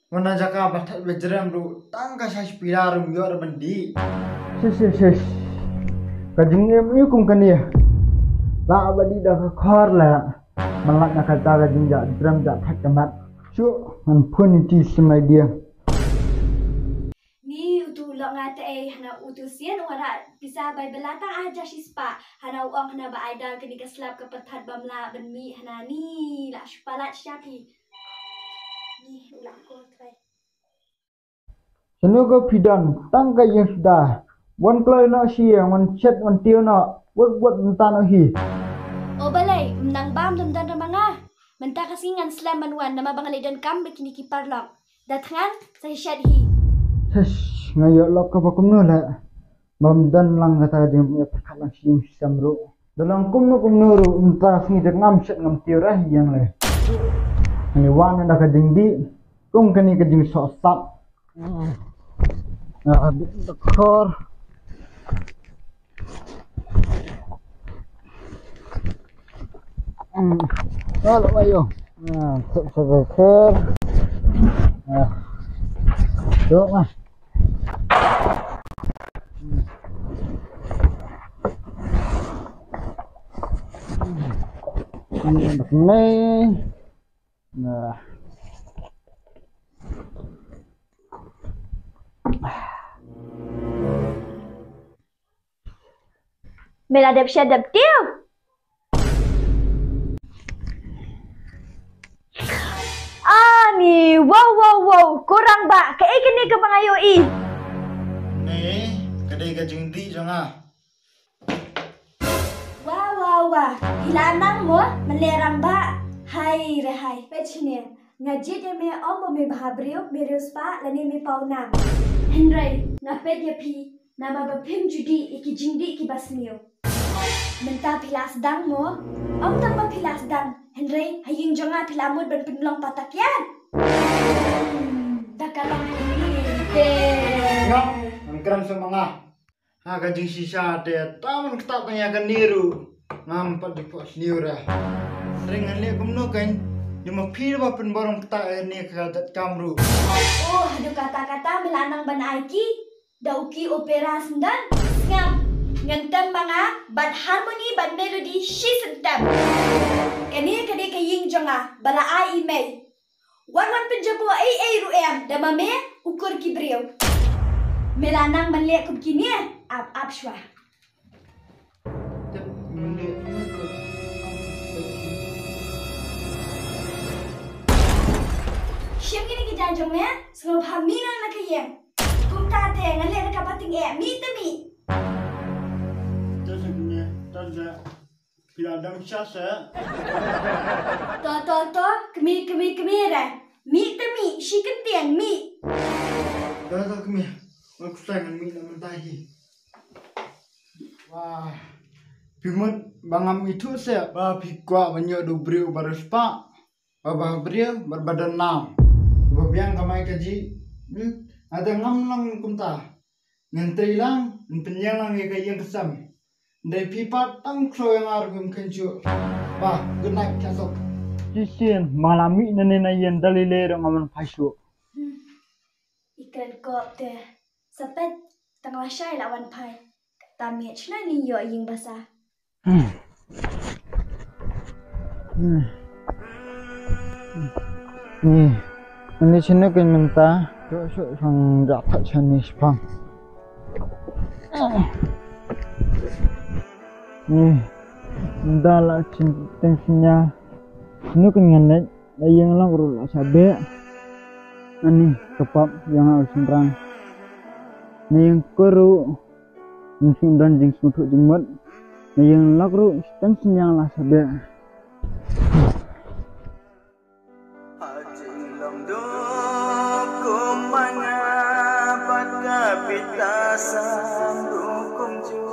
Mana jaka batat bejrem ru tang ka sai pila rum yo ban di. Ses ses ses. Ka jingem iu kum kania. La badi da ka khor la. Malak na kata ka jingjak drem jak thak kamat. Suk man pun iti isim lai diang. Ni utu u lok nga te ei hana utu sien u ara pisa bai belata aja shispa hana u ong hana ba ai dal kani ka slap ka pathat bamla ban mi hana ni la shupalat shapi. Ni u lok ko trai. Senu ko pidan tang ka ïing suda. Wan kloi no shi wan chet wan tio no wat wat mentan o hi. O balai menang bam dam dan ramanga. Menta ka singan slam man wan nama bang le dan kam bikini ki parlok. Da thngan sa shishat hi. Hes, nga ïoh lok ka ba kumno la. Bam don lang kata ka jingpyrkhat lang shi sam ruh. Da long kumno kumno ruh mynta sngi da ngam shet ngam tiew rah ïeng le. Ngi wan da ka jingdih kum kane ka jingsoh sap. Ah, da khor. Hmm. Kalau ayo. Nah, sep sep sep. Nah. Duk mah. Ini. Nah. Me la dep sha dep tiew. Ani, wow wow wow, ko rangbah, kaei kane kaba nga ïohi? Ne, ka dei ka jingdih jong nga. Wah wah wah, phi la nang mo, me leh rangbah. Hai re hai, peit shane, nga jied ïa me ym ba me bha briew, me riewspah lane me pawnam. Hynrei nga peit ïa phi, namar ba phim ju dih ïa ki jingdih kiba sniew. Mynta phi la sdang mo? Ym tang ba phi la sdang, hynrei ha ïing jong nga phi la mut ban pynlong pat takiad. Hmm, da ka long kumne te. Ngam, ngam kren sa ma nga. Ha ka jingshisha te, ta man ktah tang ïa kane ruh. Ngam pat dei pok sniew re. Hynrei ngan leh kumno kein, ïa ma phi ba pynbor ktah ïa kane ka jatkam ruh. Oh, haduh katta katta me la nang ban ai ki. Da u ki opera syndon, sngap, ngan tem ma nga bad harmoni bad melody shi syntem. Kane ka dei ka ïing jong nga ba la ai i mei. Wat wan pynjaboh ei ei ruh em da ma me u kur ki briew. Me la nang ban leh kum kine, ap ap shuwa. Shim kine ki jaiñ jong me, sngewbha mih noh na ka ïing. Kumta te ngan leh da kaba tyngeh, mih te mih. To sa kmie, to sa. Phi la dang sha sa. To to to, kmie kmie kmie re. Mih te mih, shi kyntien mih. To to kmie. Nga khuslai ngan mih na mynta hi. Wah. Phi mut ba ngam ithuh seh ba phi kwah ban ïoh da u briew ba riewspah, ba bha briew, ba ba don nam, ba biang kamai kajih. Hmm. Nga te ngam long kumta. Ngan trei lang, ngan pynïeng lang ïa ka ïing ka sem. Hynrei phi pat tang khloo ïa nga ruh phim kheiñ shuh. Bah, good night, Khasok. Shisien, ma la mih nangne na ïing da lei lei ruh ngam wan phai shuh. Hmm. I kren kop te. Sa peit, tang lashai la wan phai. Kata miet shna ning ïoh ïing basa. Hmm. Ni, ani chinu kan mynta, to shu sang ja pha chani spang. Ni, da la chin teng sinya. Chinu kan ngan leit, la ïeng lok ruh la sa beh. Ani, ka pap ïa nga u shynrang. Na ïeng ko ruh, ym sngewdon jingsngewthuh jingmut. Na ïeng lok ruh, teng sinya la sa beh. Hajing long duk kum manga bad ka pita sam duk kum ju.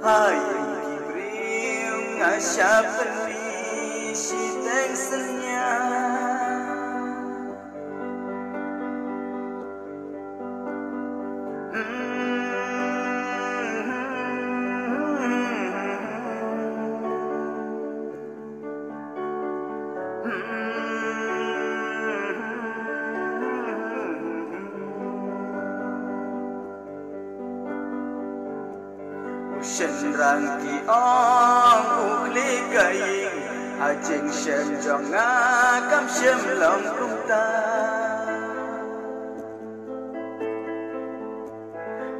Hai ki briew nga shah pynmih shiteng synñiang. U shynrang ki ong u khlieh ka ïing, ha jingshem jong nga kam shym long kumta.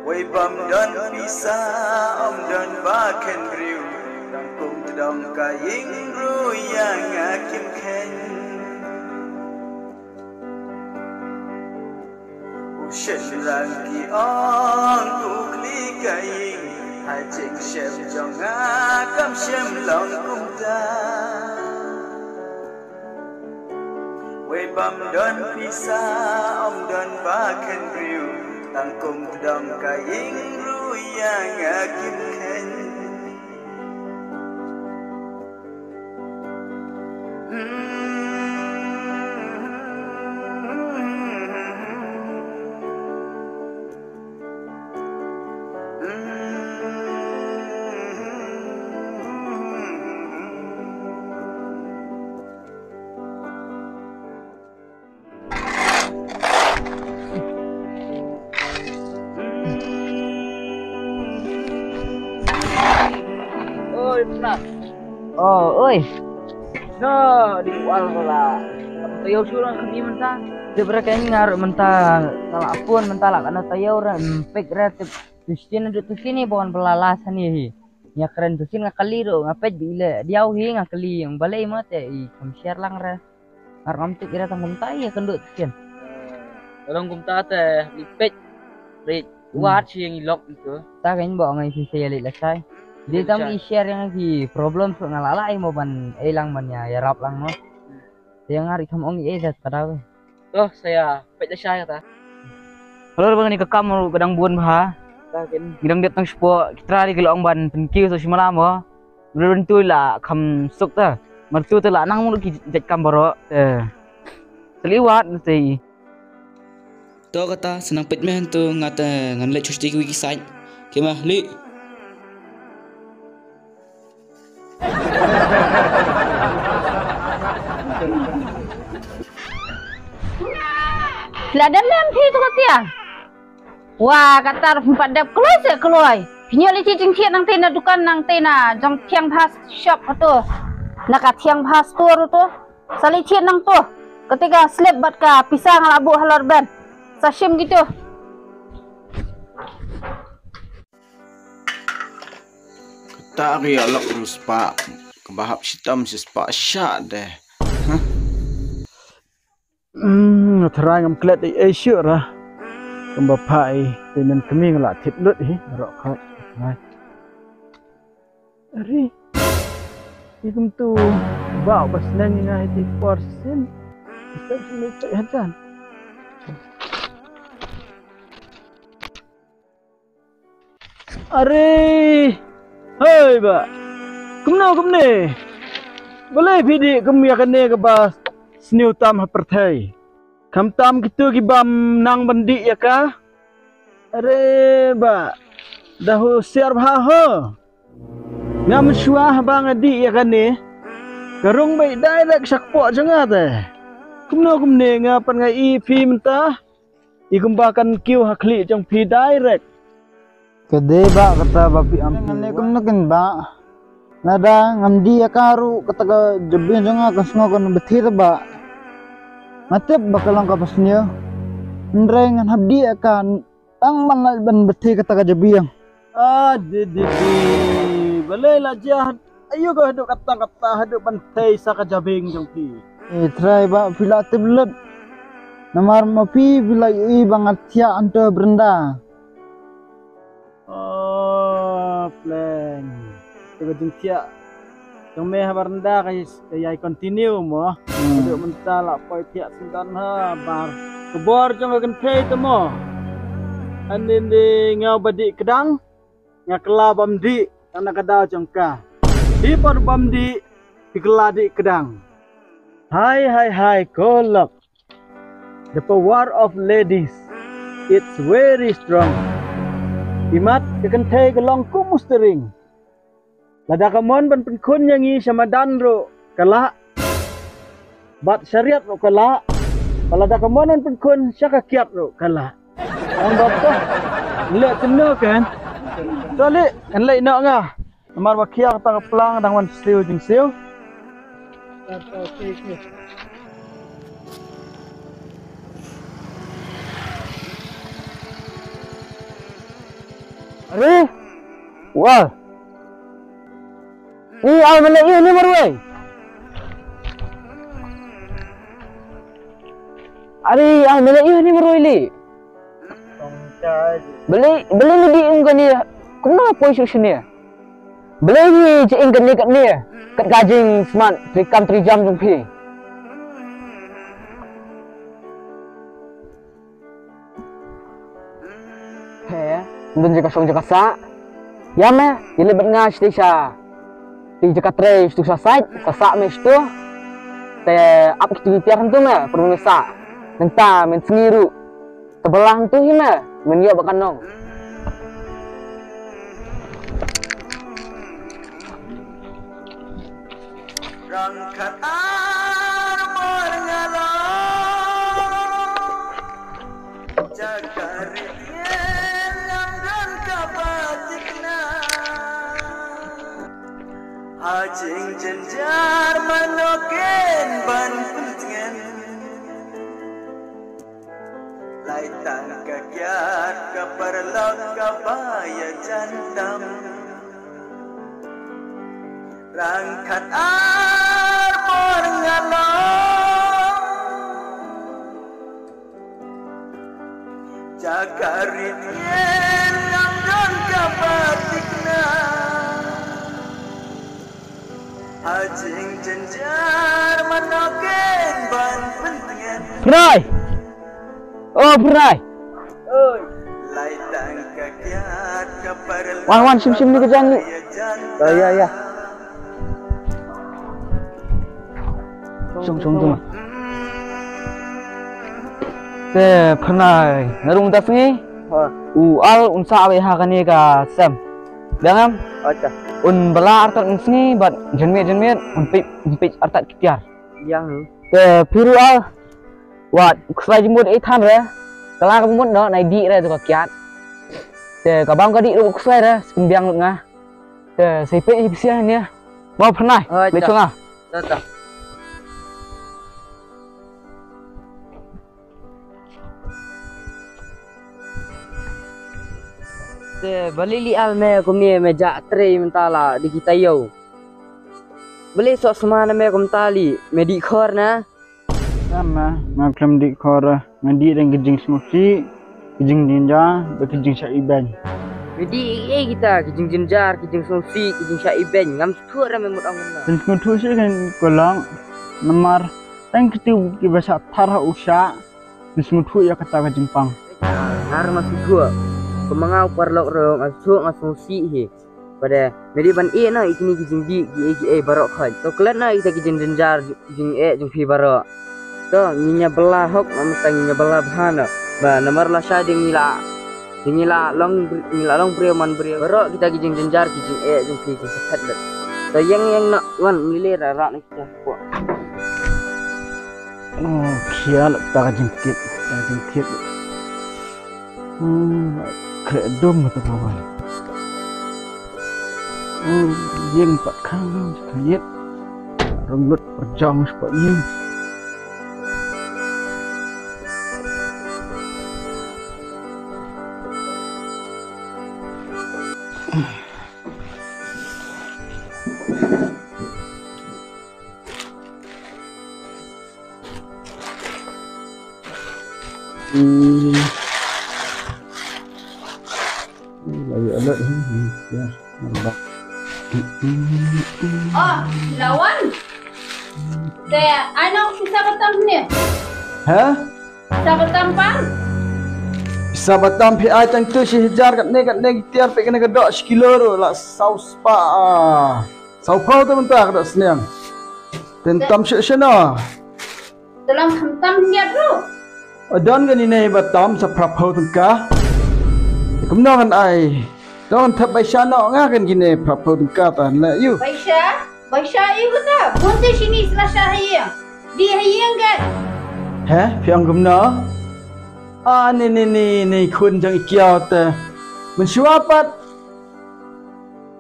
Wei bym don pisa, ym don ba khein briew, tang kum tdong ka ïing ruh ïa nga kim kheiñ. U shynrang ki ong u khlieh ka ïing, ha jingshem jong nga kam shym long kumta. Wei bym don pisa, ym don ba khein briew, tang kum tdong ka ïing ruh ïa nga kim kheiñ. Oi, Pna. Oh, oi. No, di wal ko la. Taïew shu rang kami mynta. Dep ra kane nga ruh mynta, nga la phone mynta la katno taïew ra, em, pek ra tip. Tu sien, tu sien ni bon bala la sani hi. Nga kren tu sien nga kali ruh, nga pek bi le. Diaw hi nga kali, ong balei mo te i kam share lang ra. Ar ngam tip ira tang kumta ïa kynduh tiken. Long kumta te i peit. Ri wat shi ïa ngi lok itu. Ta kein ba ngai shi sa ïa leit lashai. Di tam i share ïa ngi ki problem shuh nga la lah ïa mo ban ei lang ban ïa ïarap lang mo. Te ïa nga ri kham ong i ei da ka daw. To sa ïa peit lashai kata. Halor ba ngi ka kam ruh ka dang bun bha. Ta kein. Ngi dang dep tang shapoh ki trai ki la ong ban pynkiew sa shi malam mo. Ruh tu la kham suk ta. Mar tu te la nang mulu ki jait kam baroh. Eh. Te li wat te. To kata sa nang peit meh tu nga te ngan leit shuh shuh ki wei ki sait. Ki mah li. La dang lem phi tu ka tiang. Wa, kata ruh phim pat dep kloi se kloi. Phi ñiuh leit thied jingthied nangtei na dukan nangtei na jong Thiang Bha shop hato. Na ka Thiang Bha store to. Sa leit thied nangto. Kata ka slip bad ka pisa nga la buh halor ben. Sa shim kito. Kata ka ïa lok ruh spah. Kaba hap shitom shi spah shah deh. Hah? Hmm, nga tharai ngam klet ei ei shuh ra. Kumba phah ei, te men kmie nga la thied lut hi, baroh khat. Tharai. Ari. Ei kumtu ba ba sneng nga hi te por sien. Step sien ei check hajan. Are! Hei bah! Kumno kumne? Balei phi dih kum ïa kane kaba sniew tam ha pyrthei? Khamtam kito ki bym nang ban dih ïa ka? Are bah! Da husiar bha ho. Nga mynshuwa haba nga dih ïa kane ka rung beit direct sha kpoh jong nga te. Kumno kumne nga pat nga i phi mynta? I kumba kan kiew ha khlieh jong phi direct. Ka dei bah kata ba phi am phi. Ngan leh kumno kin bah. Lada ngam dih ïa ka ruh kata ka jabieng jong nga kan sngew kan bthet ba. Nga tip ba ka long kaba sniew. Hynrei ngan hap dih ïa ka tang ban lait ban bthet kata ka jabieng. Ah, di di di. Balei la jia aïu ka haduh kata kata haduh ban thei sa ka jabieng jong phi. Eh, trai ba phi la tip lut. Namar ma phi phi la ïohi ba nga thiah hangto ha baranda. Oh, pleng. Te ka jingthiah jong me ha baranda ka ïai continue mo. Hmm. Haduh mynta la poi thiah syndon ha bar. Ka bor jong ka kynthei te mo. Ani ni nga ba dih kdang. Nga kylla bam dih tang na ka daw jong ka. Dih por bam dih, dih kylla dih kdang. Hai hai hai, ko lok. The power of ladies, it's very strong. Imat ka kynthei ka long kum u steering. Lada ka mon ban pynkhun ïa ngi sha madan ruh ka lah. Bad sha riat ruh ka lah. Bad lada ka mon ban pynkhun sha ka kiad ruh ka lah. Ang bad ka leh kynnoh kan. To leh kan leh noh nga. Namar ba khia kata ka plang dang wan siew jingsiew. Are? Wah. Ni al mena ïa ni marwei. Are, al mena ïa ni marwei li. Beli, beli ni di ung kane. Kumno poi shu shine. Balei phi jingkane kane kat ka jingsmat trikam trijam jong phi. He, ym don jaka shong jaka sah. Ïa me, ïa leit bad nga shatei sha. Te jaka trei shatu sha sait, sah sah me shatu. Te ap kitu ki tiar hangtu me, pyrshah me sah. Nangta men sngi ruh. Te bylla hangtu hi me, men ïoh bad ka nong. Rang khat ar mor nga long. Jaka rit ngin ngam don kaba thikna. Ha jingjynjar mano kin ban pyntngen. Lai tang ka kiad ka paralok kaba ïajan tam. Rang khat ar mor nga long. Jaka rit ngin ngam don kaba thikna. Ha jingjynjar mano kin ban pyntngen. Prai! Oh, Prai! Oi. Lai tang ka kiad ka paralok. Wan, wan, shim, shim ni ka jan ni. Ïa, ïa, ïa. Shong, shong, shong. Te Prai, nga rung da sngi. Ha. U Al un sah beit ha kane ka sem. Biang em? Acha. Un bylla artat mynsngi bad janmiet janmiet un peit, un peit artat ki tiar. Biang em? Te phi ruh Al. Wat, u ksai jingmut ei than re. Ka la ka mut noh, nai dih re to ka kiad. Te ka bam ka dih ruh u ksai re, skum biang lut nga. Te sa peit hi psiah ne. Mo Prai. Acha. Leit shong nga. Ta ta. Te balei li Al me kumne me jah trei mynta la dei kita ïew. Balei soh sma na me kumta li me dih khor na. Kan na nga khlem dih khor, nga dih dang ka jingsngewsih, ka jingjynjar bad ka jingshah ibeiñ. Me dih ei ei kita ka jingjynjar, ka jingsngewsih, ka jingshah ibeiñ, ngam sngewthuh re me mut ong kumno. Kan sngewthuh shisha kan ko long, namar tang kitu kiba shah thar ha u shah. Ngi sngewthuh ïa kata ka jingpang. Nga ruh nga sngewthuh. Kumba nga u paralok ruh nga sngewthuh nga sngewsih hi. Bad me dei ban ïeh noh ïa kine ki jingdih kiei kiei baroh khoit. To klet noh ïa kita ki jingjynjar jingeh jong phi baroh. To ngin ïa bylla hok, mynta ngin ïa bylla bha noh. Ba namar lashai dei ngi la, dei ngi la long, ngi la long briew man briew. Baroh kita ki jingjynjar ki jingeh jong phi ki sa phet lut. To ïeng ïeng noh wan ngi leit rah rah noh. Oh, khia la ta ka jingkit, ta ka jingkit. Hmm, kre dum ta ka wan. Ïing pat khang, khang ïit. Rung lut perjong spot ïing. Hmm. Lagi alert, hmm, hmm, ya, nampak. Oh, Lawan. Te, ano pisa batam ni? Ha? Pisa batam pan? Pisa batam phi ai tang tu shi hajar katne katne ki tiar phi kane ka dok shi kilo ruh la saw spah. Saw phaw tu mynta ka dok sniang. Ten tam shi shi no. Te long khamtam hiat ruh. Adon kane ne ba tam sa phra phew tyngka. Kumno ngan ai. To ngan thep bai sha noh nga kane ne phra phew tyngka ta le ïu. Bai sha, bai sha ïu kata. Bun te shini sla sha ha ïing. Dih ha ïing ka. He, phi ong kumno? Ah, ne ne ne ne khun jong i kiaw te. Mynshuwa pat.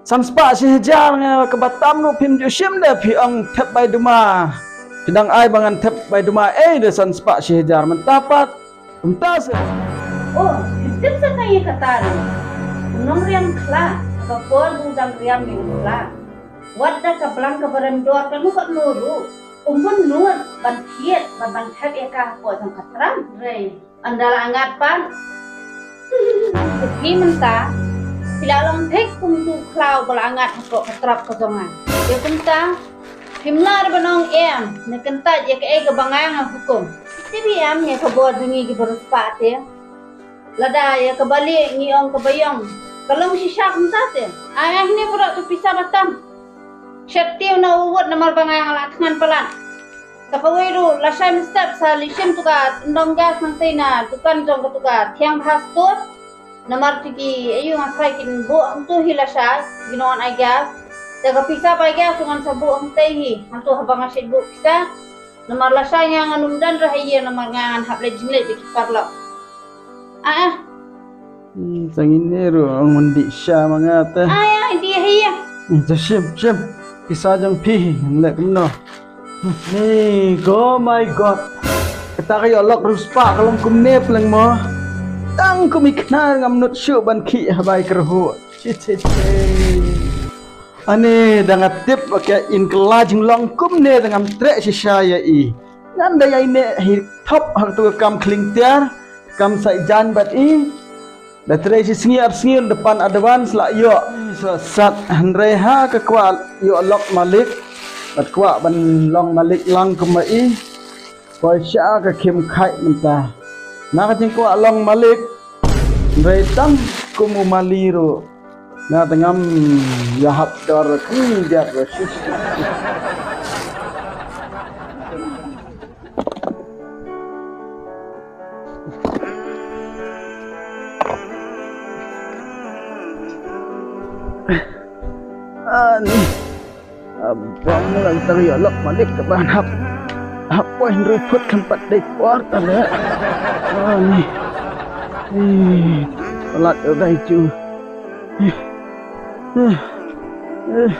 San spah shi hajar nga kaba tam ruh phim ju shim de phi ong thep bai duma. Phi dang ai ba ngan thep bai duma ei de san spah shi hajar mynta pat. Mynta se. Oh, phi tip sa ka ïa kata ruh. Nong riam khla, ka por bu dang riam ïa u khla. Wat da ka blang kaba rem dor ka nu ka nu ruh. Um bun nud ban thied ban ban thep ïa ka hapoh jong ka tram. Rei. Ynda la ngat pat. Te phi mynta phi la long thik kum utu u khlaw ba la ngat hapoh ka trap ka jong nga. Ïa kumta phim lah ban ong em ne kyntait ïa kaei kaba nga nga hukum. Te phi em ïa ka bor jong ngi kiba riewspah te. Lada ïa kaba lieh ngi ong kaba ïong ka long shisha kumta te. Ai ai hynne baroh tu pisa ba tam. Shet tiew na u wut namar ba nga nga la thngan palat. Sa kawei ruh lashai mynstep sa leit shim tu ka tyndong gas nangtei na dukan jong ka tu ka Thiang Bha Store. Namar tu ki aïu nga tharai kin buh hangtu hi lashai ki nongai gas. Te ka pisa bai gas ngan sa buh hangtei hi hangtu haba nga shet buh pisa. Namar lashai nga ngan ym don ruh ha ïing namar nga ngan hap leit jingleit da ki paralok. Ah ah. Hmm, tang ine ruh ong mendih sha ma nga te. Ai ai dih ha ïing. Hmm, to shim shim. Pisa jong phi leh kumno. Ni, oh my God. Kata ka ïoh lok riewspah ka long kumne pleng mo. Tang kum i khnar ngam nud shuh ban khih ha bai kyrhuh. Chi chi chi. Ani da nga tip ba ka in kylla jinglong kumne da ngam treh shisha ïa i. Ngan da ïai neh hi thop ha katu ka kam khlieng tiar, kam sai jan bad i. Da trei shi sngi ar sngi da pan advance la ïoh. Sa sat hynrei ha ka kwah ïoh lok malik. Bad kwah ban long malik lang kum ma i. Poi sha ka khim khaid mynta. Na ka jingkwah long malik. Hynrei tang kum u mali ruh. Nga te ngam ïa hap dor khyndiat ba shi. Ani. Abang lang tang ïa lok malik ka ban hap. Hap poi hynriew phut kan pat dei por ta le. Ani. Ih, palat ïa dai ju. Ih. Ih. Ih.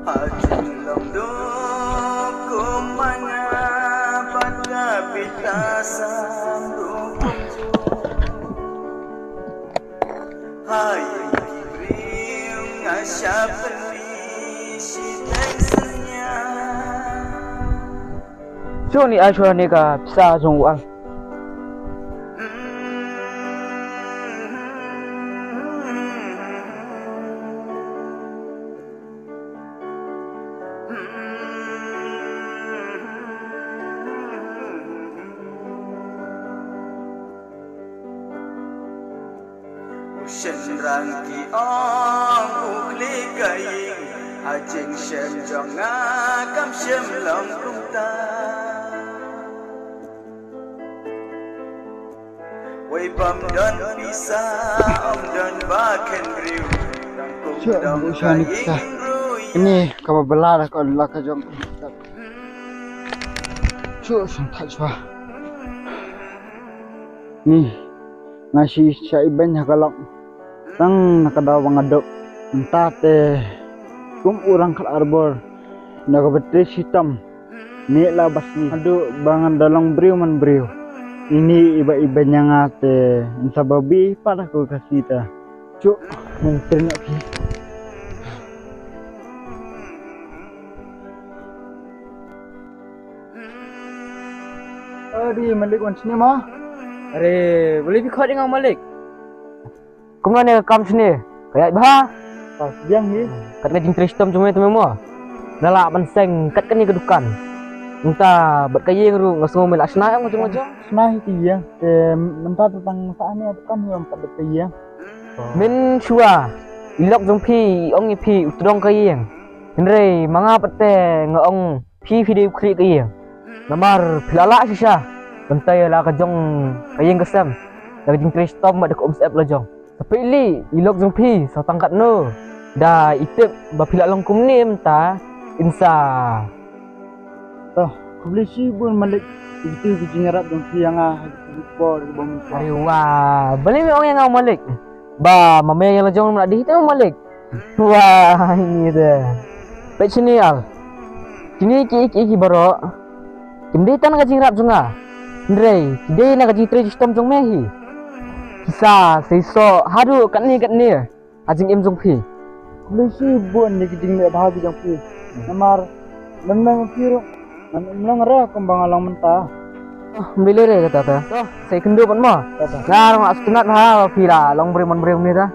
Hajin long duk kum manga bad ka pita sam duk kum ju. Hai ki briew nga shah pynlong shi teng synñia. Shu ni ai shuwa ni ka pisa jong u ang. U shynrang ki ong u khlieh ka ïing, ha jingshem jong nga kam shem long kumta. Wei bym don pisa, ym don ba khein briew, dang kum dong ka ïing ruh. Ini kaba bela da ka la ka jong. Shu shu thach ba. Ni. Nga shu shah ibeiñ ha ka lok tang na ka daw ba nga duk. Mynta te kum u rangkhar arbor na ka batri shitom. Mih la ba sngi haduh ba ngan da long briew man briew. Ini iba iba ñiang nga te nsa ba bi pat ha ka Khasi ta. Cuk, ngan trin ap hi. Adi Malik wan sini ma. Are, boleh bi khot ïa nga Malik. Kumno ne ka kam shane? Ka ïaid bha? Ka biang hi. Kat nga jingtrei shitom jong me te me mo. Nga lah ban seng kat kane ka dukan. Mynta bad ka ïing ruh nga sngew me lah shna ïa nga jong nga jong. Shna hi ka ïing. Te mynta te tang sah ne dukan hi ym pat da ka ïing. Mynshuwa i lok jong phi i ong ïa phi u tdong ka ïing. Hynrei ma nga pat te nga ong phi phi dei u khlieh ka ïing. Namar phi la lah shisha ban tei ïa la ka jong ka ïing ka sem da ka jingtrei shitom bad da ka umsyep la jong. Sa peit lei i lok jong phi sa tang katno. Da i tip ba phi la long kumne mynta in sa. To, khublei shibun Malik. Ïa kito ki jingïarap jong phi ïa nga ha kito ki por kiba mynta. Are wah, balei me ong ïa nga Malik? Ba ma me ïa la jong ma la dei te Malik. Wah, ini de. Peit shane Al. Kine kiei kiei ki baroh kim dei tang na ka jingïarap jong nga. Hynrei ki dei na ka jingtrei shitom jong me hi. Ki sa seisoh haduh katne katne ha jingim jong phi. Khublei shibun ïa ki jingleh bha ki jong phi. Namar lem lem phi ruh ngan ym long re kumba nga long mynta. Oh, ym lei lei re kata ta. To, sa ïakynduh pat mo. Kata. Nga ruh nga sngewtynnat bha ba phi la long briew man briew kumne ta.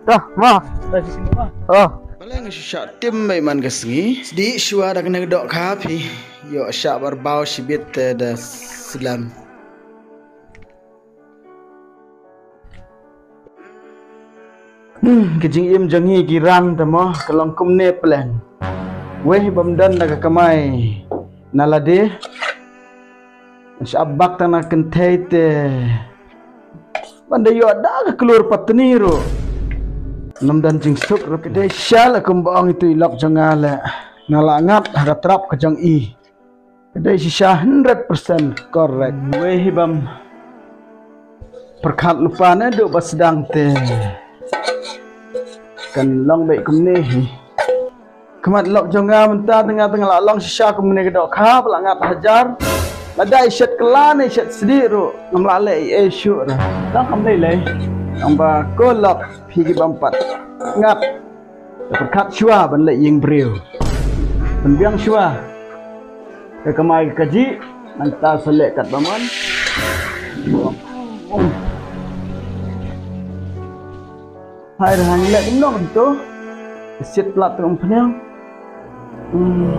To, mo. Kata shi sini mo. Oh. Balei nga shu shah tim beit man ka sngi. Sdieh shuwa da kane ka dohkha phi ïoh shah barbaw shibit te da slem. Hmm, ka jingim jong ngi ki rang te mo ka long kumne pleng. Wei bym don da ka kamai na lade. Shah bak tang na kynthei te ban da ïoh da ka klur patni ruh. Ngam don jingsuk ruh ka dei sha la kumba ong itu i lok jong nga le. Nga la ngat ha ka trap ka jong i. Ka dei shisha hundred percent correct. Wei hi bym pyrkhat lypa ne duh ba sdang te kan long beit kumne hi. Khmat lok jong nga mynta te nga te nga la long shisha kumne ka dohkha ba la ngat hajar. Lada i shet kylla ne i shet sdieh ruh ngam lah leh ei ei shuh ruh. Tang kam dei lei. Tang ba ko lok phi ki bym pat ngat. Te pyrkhat shuwa ban leh ïing briew. Pynbiang shuwa ka kamai ka kajih nangta sa leh katba mon. Hai, hang leh kumno kumto. Ka sit plat tu umphniang. Hmm.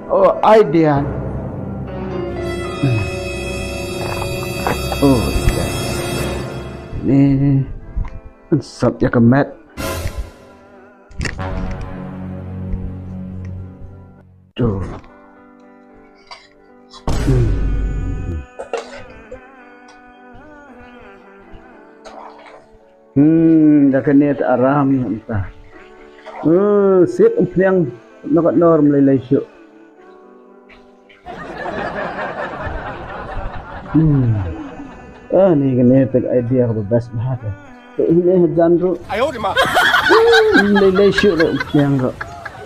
Oh, idea. Hmm. Oh, yes. Ni sap ïa ka met. Tu. Hmm. Hmm, da kane te aram ïa mynta. Hmm, sip umphniang na ka nor mlei lei shuh. Hmm. Ah, ni kane te idea ka best bha te. Te ini hajan ruh. Ayo di ma. Hmm, lei lei shuh ruh umphniang ruh.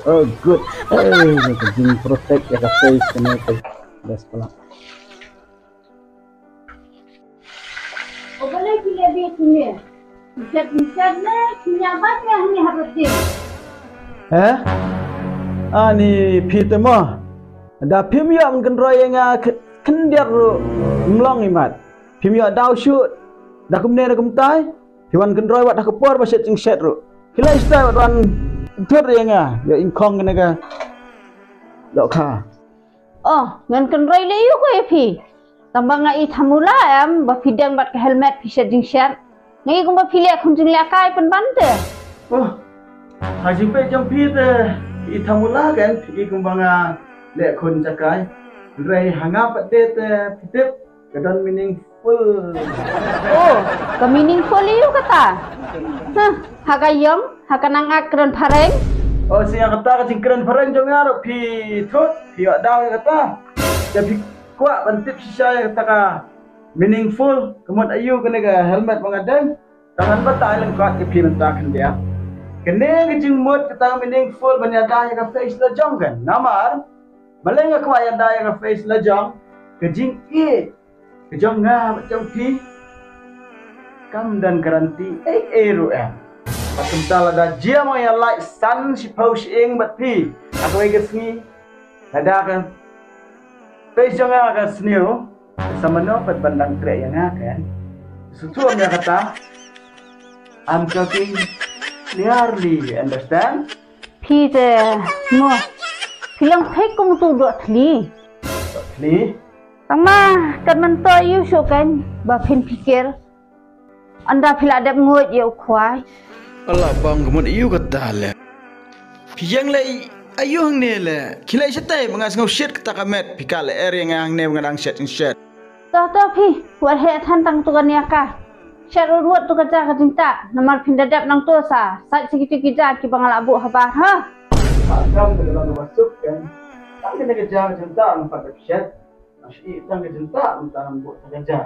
Oh, good. Eh, ka jing protect ïa ka face kane te. Best pala. O balei phi leh beit kumne? Phi shet, phi shet ne phi ñiah bad ne hangne ha bad ding? Eh? Ani phi te mo. Da phim ïoh ban kynroi ïa nga khyndiat ruh ym long imat. Phim ïoh daw shuh. Da kumne da kumtai. Phi wan kynroi wat ha ka por ba shet jingshet ruh. Phi leh stai wat wan thut ïa nga. Ïa ingkhong kane ka dohkha. Oh, ngan kynroi leh ïa u ko ïa phi. Tang ba nga i thamula em ba phi deng bad ka helmet phi shet jingshet. Nga i kumba phi leh khun jingleh kai pynban te. Oh. Ha jingpeit jong phi te i thamula kan phi i kumba nga leh khun jakai. Hynrei ha nga pat de te phi tip ka don meaningful. Oh, ka meaningful ïa u kata. Huh, ha ka ïong, ha ka nang ak kren phareng. Oh, shisha kata ka jingkren phareng jong nga ruh phi thut, phi ïoh daw ïa kata. Te phi kwah ban tip shisha ïa kata ka Meaningful, ka mut aïu kane ka helmet ba nga don? Tang ngan batai lyngkot ïa phi mynta khyndiat. Kane ka jingmut kata meaningful ban ïada ïa ka face la jong kan. Namar balei nga kwah ïada ïa ka face la jong? Ka jingïeit ka jong nga bad jong phi kam don guarantee ei ei ruh em. Bad kumta lada jia ma ïa lait san shiphew shyieng bad phi ha kawei ka sngi, lada ka face jong nga ka sniew, sa mano pat ban dang treh ïa nga kan? Sngewthuh ïa kata. I'm talking clearly, understand? Phi te mo. Phi long phi kum tu doh thli. Doh thli? Tang ma, kat man to ïu shu kan ba phin pikir. Ynda phi la dep nguid ïa u khwai. Ala bang ka mut ïu kata le. Phi ïeng leh aïu hangne le? Khie leit shatei ba nga sngew shit kata ka met. Phi ka leh area nga hangne ba nga dang shet shet. To to phi, wat heh than tang tu ka nia ka. Shet ruh ruh tu ka ja ka jingtah. Namar phin da dep nangto sa sait sa kitu ki ja kiba nga la buh habar ha. Ka kam ka dalam ka suk kan. Tang kane ka ja ka jingtah nang pat dep shet. Nang shet tang ka jingtah nang tang buh tang ka ja.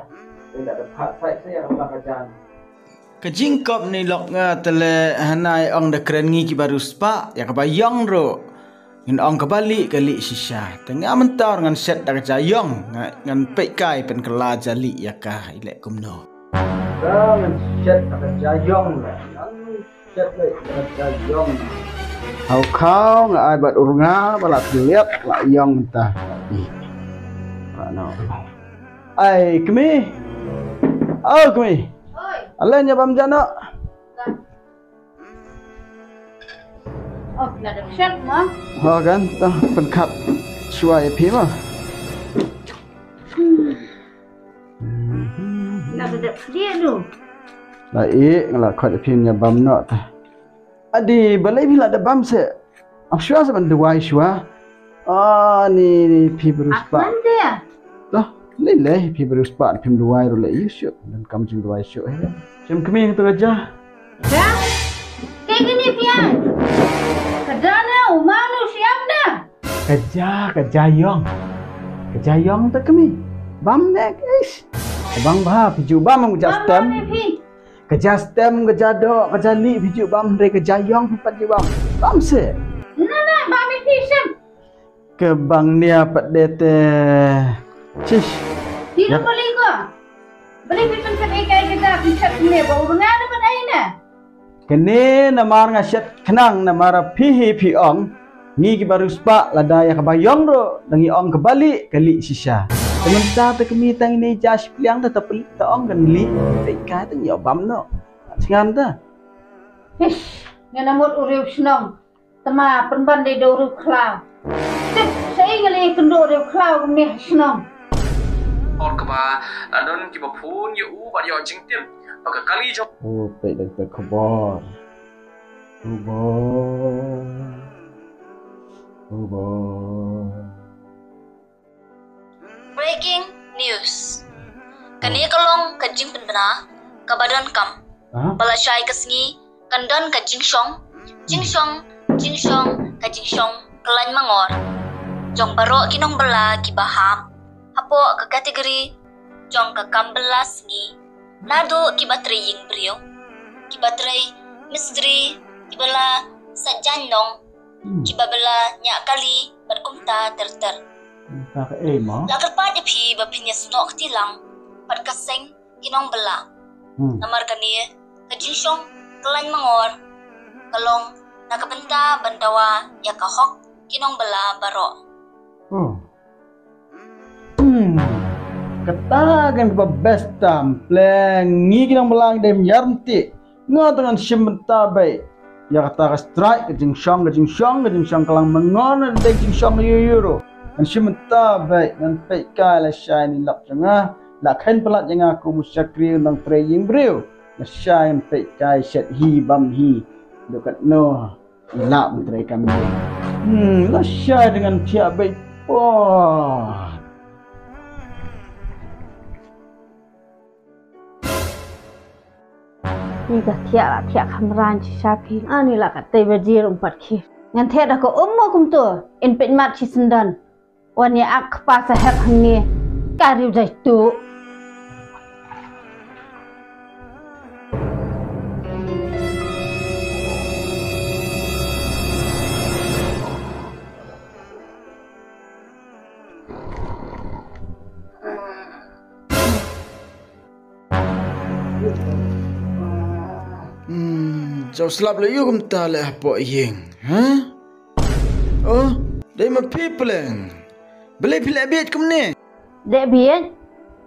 Ynda dep ha sait sa ïa ka ja. Ka jingkop ni lok nga te le hanai ong da kren ngi kiba riewspah ïa kaba ïong ruh. Ngin ong kaba lieh ka lieh shisha. Te nga mynta ngan shet da ka ja ïong, nga, ngan peit kai pynkylla ja lieh ïa ka i leh kumno. Te ngan shet da ka ja ïong, ngan shet leh da ka ja ïong. Hau khaw nga ai bad ur nga ba la tliat la ïong mynta. Ih. Ka no. Ai kmi. Oh kmi. Oi. Alen ïa bam ja no. Oh, la dep shet ma. Ha kan, ta pynkat shuwa ïa phi ma. La dep khlieh du. La i, nga la khot ïa phi ïa bam noh ta. Adi, balei phi la dep bam se? Ap shuwa se ban duwai shuwa. Ah, ni, ni phi brus pa. Akman de. Toh, lei lei phi brus pa phim duwai ruh lei ïu shuh. Dan kam jing duwai shuh he. Shem kmie tu ka ja. Ja? Te kini pian. Ka dana u manu siam da. Ka ja, ka ja ïong. Ka ja ïong ta kmie. Bam ne, eish. Ka bang bha phi ju bam ka ja stem. Bam ne phi. Ka ja stem, ka ja doh, ka ja lieh phi ju bam, hynrei ka ja ïong phi pat ju bam. Bam se. Na na, bam ne phi shem. Ka bang nia pat de te. Chish. Ti na pali ko. Bali phi pynkat ei kai kita pynkat ne ba u nga na pat ei na. Kane namar nga shet khnang namar phi hi phi ong. Ngi kiba riewspah lada ïa kaba ïong ruh da ngi ong kaba lieh ka lieh shisha. Te mynta te kmie tang ine ja shi pliang te ta pli ta ong kan lieh. Te kai te ngi ïa bam noh. Chngan ta. Ish, nga na mut u riew shnong. Tama pynban dei da u riew khlaw. Tip, sa ïa nga lei kynduh u riew khlaw kumne ha shnong. Or kaba la don kiba phone ïa u bad ïoh jingtip ba ka kali jong u peit da ka khubor. Khubor. Khubor. Breaking news. Kane ka long ka jingpynbna kaba donkam. Ba la shai ka sngi kan don ka jingshong, jingshong, jingshong, ka jingshong kyllaiñ mangor jong baroh ki nongbylla kiba hap hapoh ka category jong ka kam bylla sngi, naduh kiba trei ïing briew, kiba trei mistri, kiba la sait jaiñ nong, kiba bylla ñiah kali bad kumta ter ter. Ka ei mo? La kyrpad ïa phi ba phin ïa snoh kti lang bad ka seng ki nongbylla. Namar kane ka jingshong kyllaiñ mangor ka long na ka bynta ban dawa ïa ka hok ki nongbylla baroh. Kata kan kaba best tam pleng ngi ki nongbylla ngi dem ïar mti. Nga tang ngan shim bynta beit ïa kata ka strike ka jingshong ka jingshong ka jingshong ka lang mangor na dei jingshong ïu ïu ruh. Ngan shim bynta beit ngan peit kai la shai ni lak jong nga la khein palat ïa nga kum u shakri u nongtrei ïing briew. La shai ngan peit kai shet hi bam hi. Duk katno. Lah ban trei kam dei. Hmm, la shai dengan thiah beit. Wah. Ni ka thiah la thiah khamran chi sha phi. Ani la ka tei ba jir umpat khi. Ngan thiah da ka um mo kumto. In peit mat chi sendon. Wan ïa ak kpa sahep hangne. Ka riu jai tu. Hmm, jaw slap la ïu kumta leh hapoh ïing, ha? Oh, dei ma phi pleng. Balei phi leh bieit kumne? Leh bieit?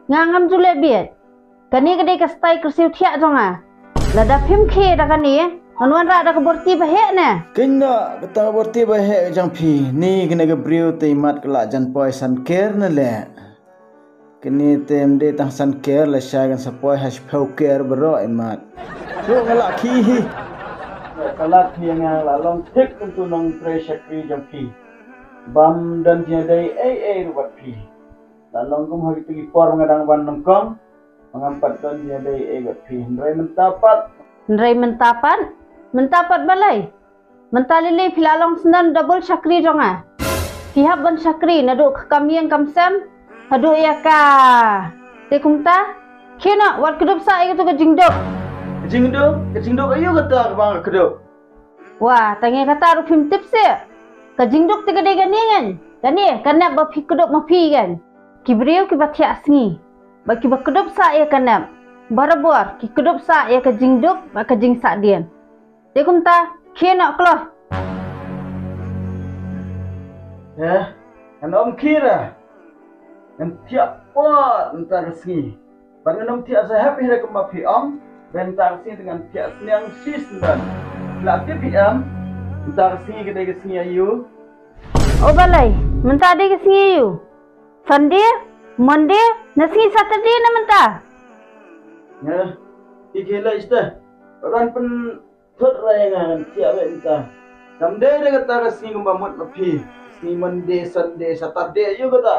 Nga ngam ju leh bieit. Kane ka dei ka style kyrsiew thiah jong nga. Lada phim khie da kane, ngan wanrah da ka borti ba heh ne. Kynnoh kata ka borti ba heh jong phi. Ni kane ka briew te imat ka lah jan poi san ker ne leh. Kane te ym dei tang san ker, lashai kan sa poi ha shiphew ker baroh imat. Ruh nga lah khie hi. Ka lad phi ïa nga, la long thik kumtu nongtrei shakri jong phi. Bym don jingïadei ei ei ruh bad phi. La long kum ha kito ki por nga dang wan nyngkong. Ngam pat don jingïadei ei bad phi, hynrei mynta pat. Hynrei mynta pat? Mynta pat balei? Mynta lei lei phi la long snem double shakri jong nga. Phi hap ban shakri naduh ka kam ïing kam sem haduh ïa ka. Te kumta, khie noh wat kdup sah ïa kato ka jingduk. Ka jingduk? Ka jingduk aïu kata kaba nga kdup? Wah, tang ïa kata ruh phim tip seh. Ka jingduk te ka dei kane ngan. Kane ka nep ba phi kdup ma phi ngan. Ki briew kiba thiah sngi bad kiba kdup sah ïa ka nep, barabor ki kdup sah ïa ka jingduk bad ka jingsahdien. Te kumta, khie noh khlaiñ. Eh, ngan ym khie re. Ngan thiah pat mynta ka sngi. Bad ngan ym thiah sahep hi re kumba phi ong. Ba mynta ka sngi te ngan thiah sniang shisyndon. La tip phi em, mynta ka sngi ka dei ka sngi aïu? O balei, mynta dei ka sngi aïu? Sunday, Monday, ne sngi Saturday ne mynta? Nga, i ki leh ista. Ran pynthut rai nga ngan thiah beit mynta. Kam dei da kata ka sngi kumba mut ma phi. Sngi Monday, Sunday, Saturday aïu kata.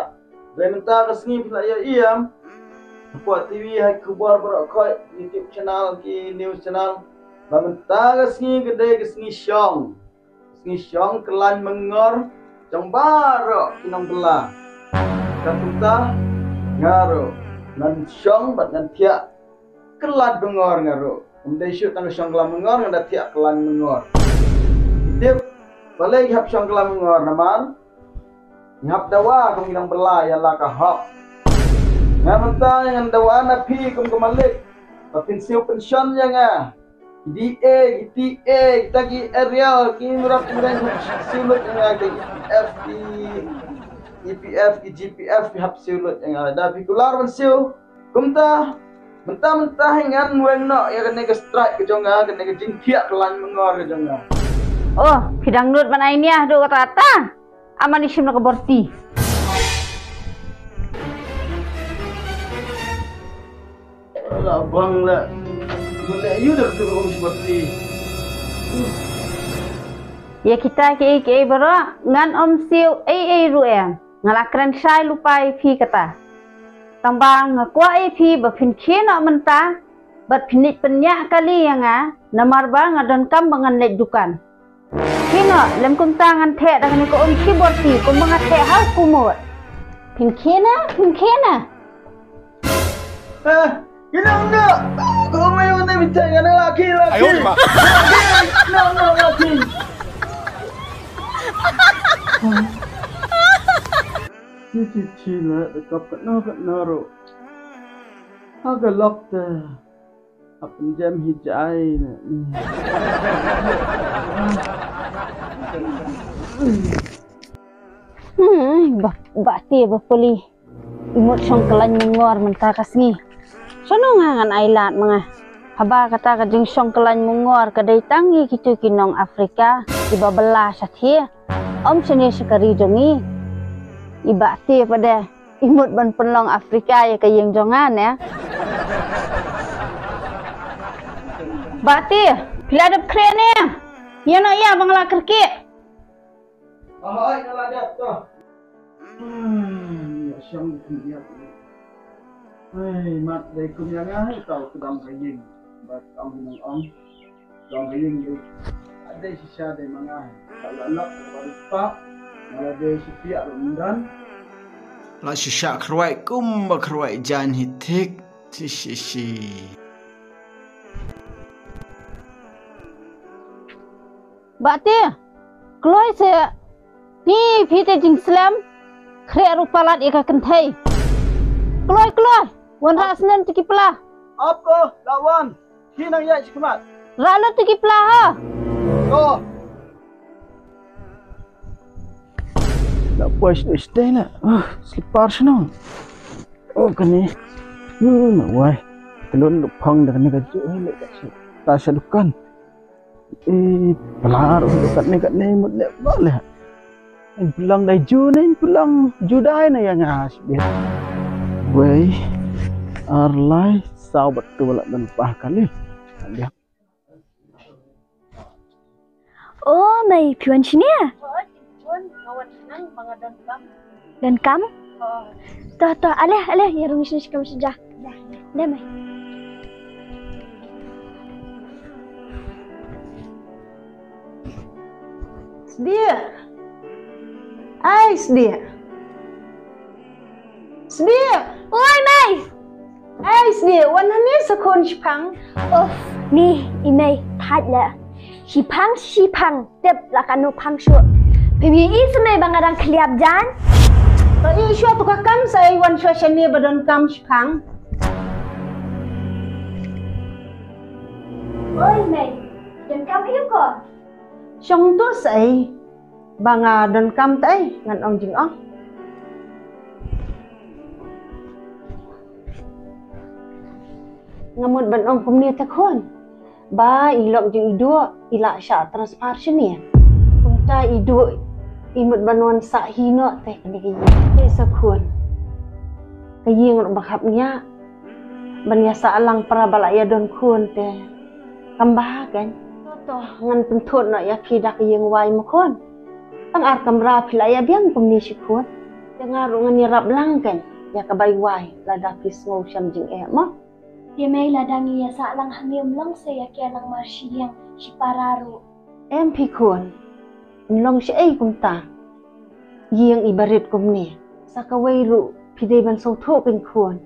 Dei mynta ka sngi phi la ïohi em. Hapoh T V ha ki khubor baroh khoit, YouTube channel, ki news channel. Ba mynta ka sngi ka dei ka sngi shong. Sngi shong kyllaiñ myngor jong baroh ki nongbylla. Kata nga ruh ngan shong bad ngan thiah kyllaiñ myngor nga ruh. Ym dei shuh tang shong kyllaiñ myngor, ngan da thiah kyllaiñ myngor. Tip balei ki hap shong kyllaiñ myngor? Namar ngi hap dawa kum ki nongbylla ïa la ka hok. Nga mynta ngan dawa na phi kum ka malik ba phin siew pension ïa nga. D A, ki T A, kita ki Ariel, ki mrap ki mreng, siew lut ïa nga, ki E P F, ki E P F, ki G P F, ki hap siew lut ïa nga. Da phi kular ban siew. Kumta mynta mynta hi ngan weng noh ïa kane ka strike ka jong nga, kane ka jingthiah kyllaiñ myngor ka jong nga. Oh, phi dang nud ban ai nia haduh katta katta? Aman i shim na ka borti. La bang la. Mun la yu da ka tu ka um shi borti. Ïa kita kiei kiei baroh ngan ym siew ei ei ruh em. Nga la kren shai lypa ïa phi kata. Tang ba nga kwah ïa phi ba phin khie noh mynta bad phin leit pynïaid kali ïa nga, namar ba nga donkam ba ngan leit dukan. Khie noh, lym kumta ngan theh da kane ka um shi borti kumba nga theh ha u kumut. Phin khie noh, phin khie noh. Eh, ki nong noh. Ko mai un dei bitai ngan la khie, la khie. Ayo, ma. Nong noh, la khie. Chi chi chi la da kop katno katno ruh. Ha ka lok te. Hap pynjem hi jai ne. Hmm, ba, ba te ba puli. I mut shong kyllaiñ myngor mynta ka sngi. Shano nga ngan ai lad ma nga. Haba kata ka jingshong kyllaiñ myngor ka dei tang ïa kito ki nong Afrika kiba bylla shathie. Ym shane sha ka ri jong ngi. I ba te pat de. I mut ban pynlong Afrika ïa ka ïing jong nga ne. Ba te, phi la dep khreh ne. Ïa no ïa ba nga la kyrkieh. Ahoi, nga la dep to. Hmm, ïa shong kum ïa. Ai, mat dei kum ïa nga, tau kdang ka ïing. Ba ong ong. Jong ka ïing dei. Dei shisha dei ma nga. Ka la lok ka la pa. Nga la dei shi piak ruh ym don. La shisha khrwai kum ba khrwai jan hi thik. Shi shi shi. Ba te. Kloi se. Phi, phi te jingslem. Khreh ruh palat ïa ka kynthei. Kloi, kloi. Wan ra snem te ki pla. Ap ko, la wan. Ki nang ïaid shi khmat. Rah lut ki pla ha. Ko. La poi shi sdei la. Ah, slipar shnong. Oh, kane. Hmm, ma wai. Telun lu phong da kane ka ju. Eh, le ka shi. Ta sha dukan. Eh, pla ruh da katne katne mut le ba le. In plang dai ju ne in plang ju dai na ïa nga sbit. Wei. Ar lai saw bat tu la dan pah kali. Dia. Oh, mei phi wan shane? Don kam? To, to, ale, ale, ïa rung shane shi kam shi ja. Dei mei. Sdiah. Ai, Sdiah. Sdiah. Oi, mei. Ai, Sdiah, wan hangne sa khun shipang. Uff, ni, i mei, thait la. Shipang, shipang, tip la kano pang shuh. Phi ïohi sa mei ba nga dang khliap jan. Ba i shuh tu ka kam sa i wan shuh shane ba don kam shipang. Oi, mei, don kam ïa ko? Shong tu sa i. Ba nga don kam tai, ngan ong jingong. Nga mut ban ong kumne te khun. Ba i lok jong i duh, i lah shah transfer shane. Kumta i duh, i mut ban wan sah hi noh te kane ka ïing. Te sa khun. Ka ïing ruh ba khap ngiah. Ban ïa sah lang para ba la ïa don khun te. Kam bha kein. To, to, ngan pynthut noh ïa phi da ka ïing wai mo khun. Tang ar kamra phi la ïa biang kumne shi khun. Te nga ruh ngan ïarap lang kein ïa ka bai wai lada phi sngew shem jingeh mo. Te mei lada ngi ïa sah lang hangne ym long se ïa kiar lang mar shi ïing shi para ruh. Em phi khun. Ym long shaei kumta. Ïing i barit kumne. Sa kawei ruh phi dei ban sngewthuh kein khun.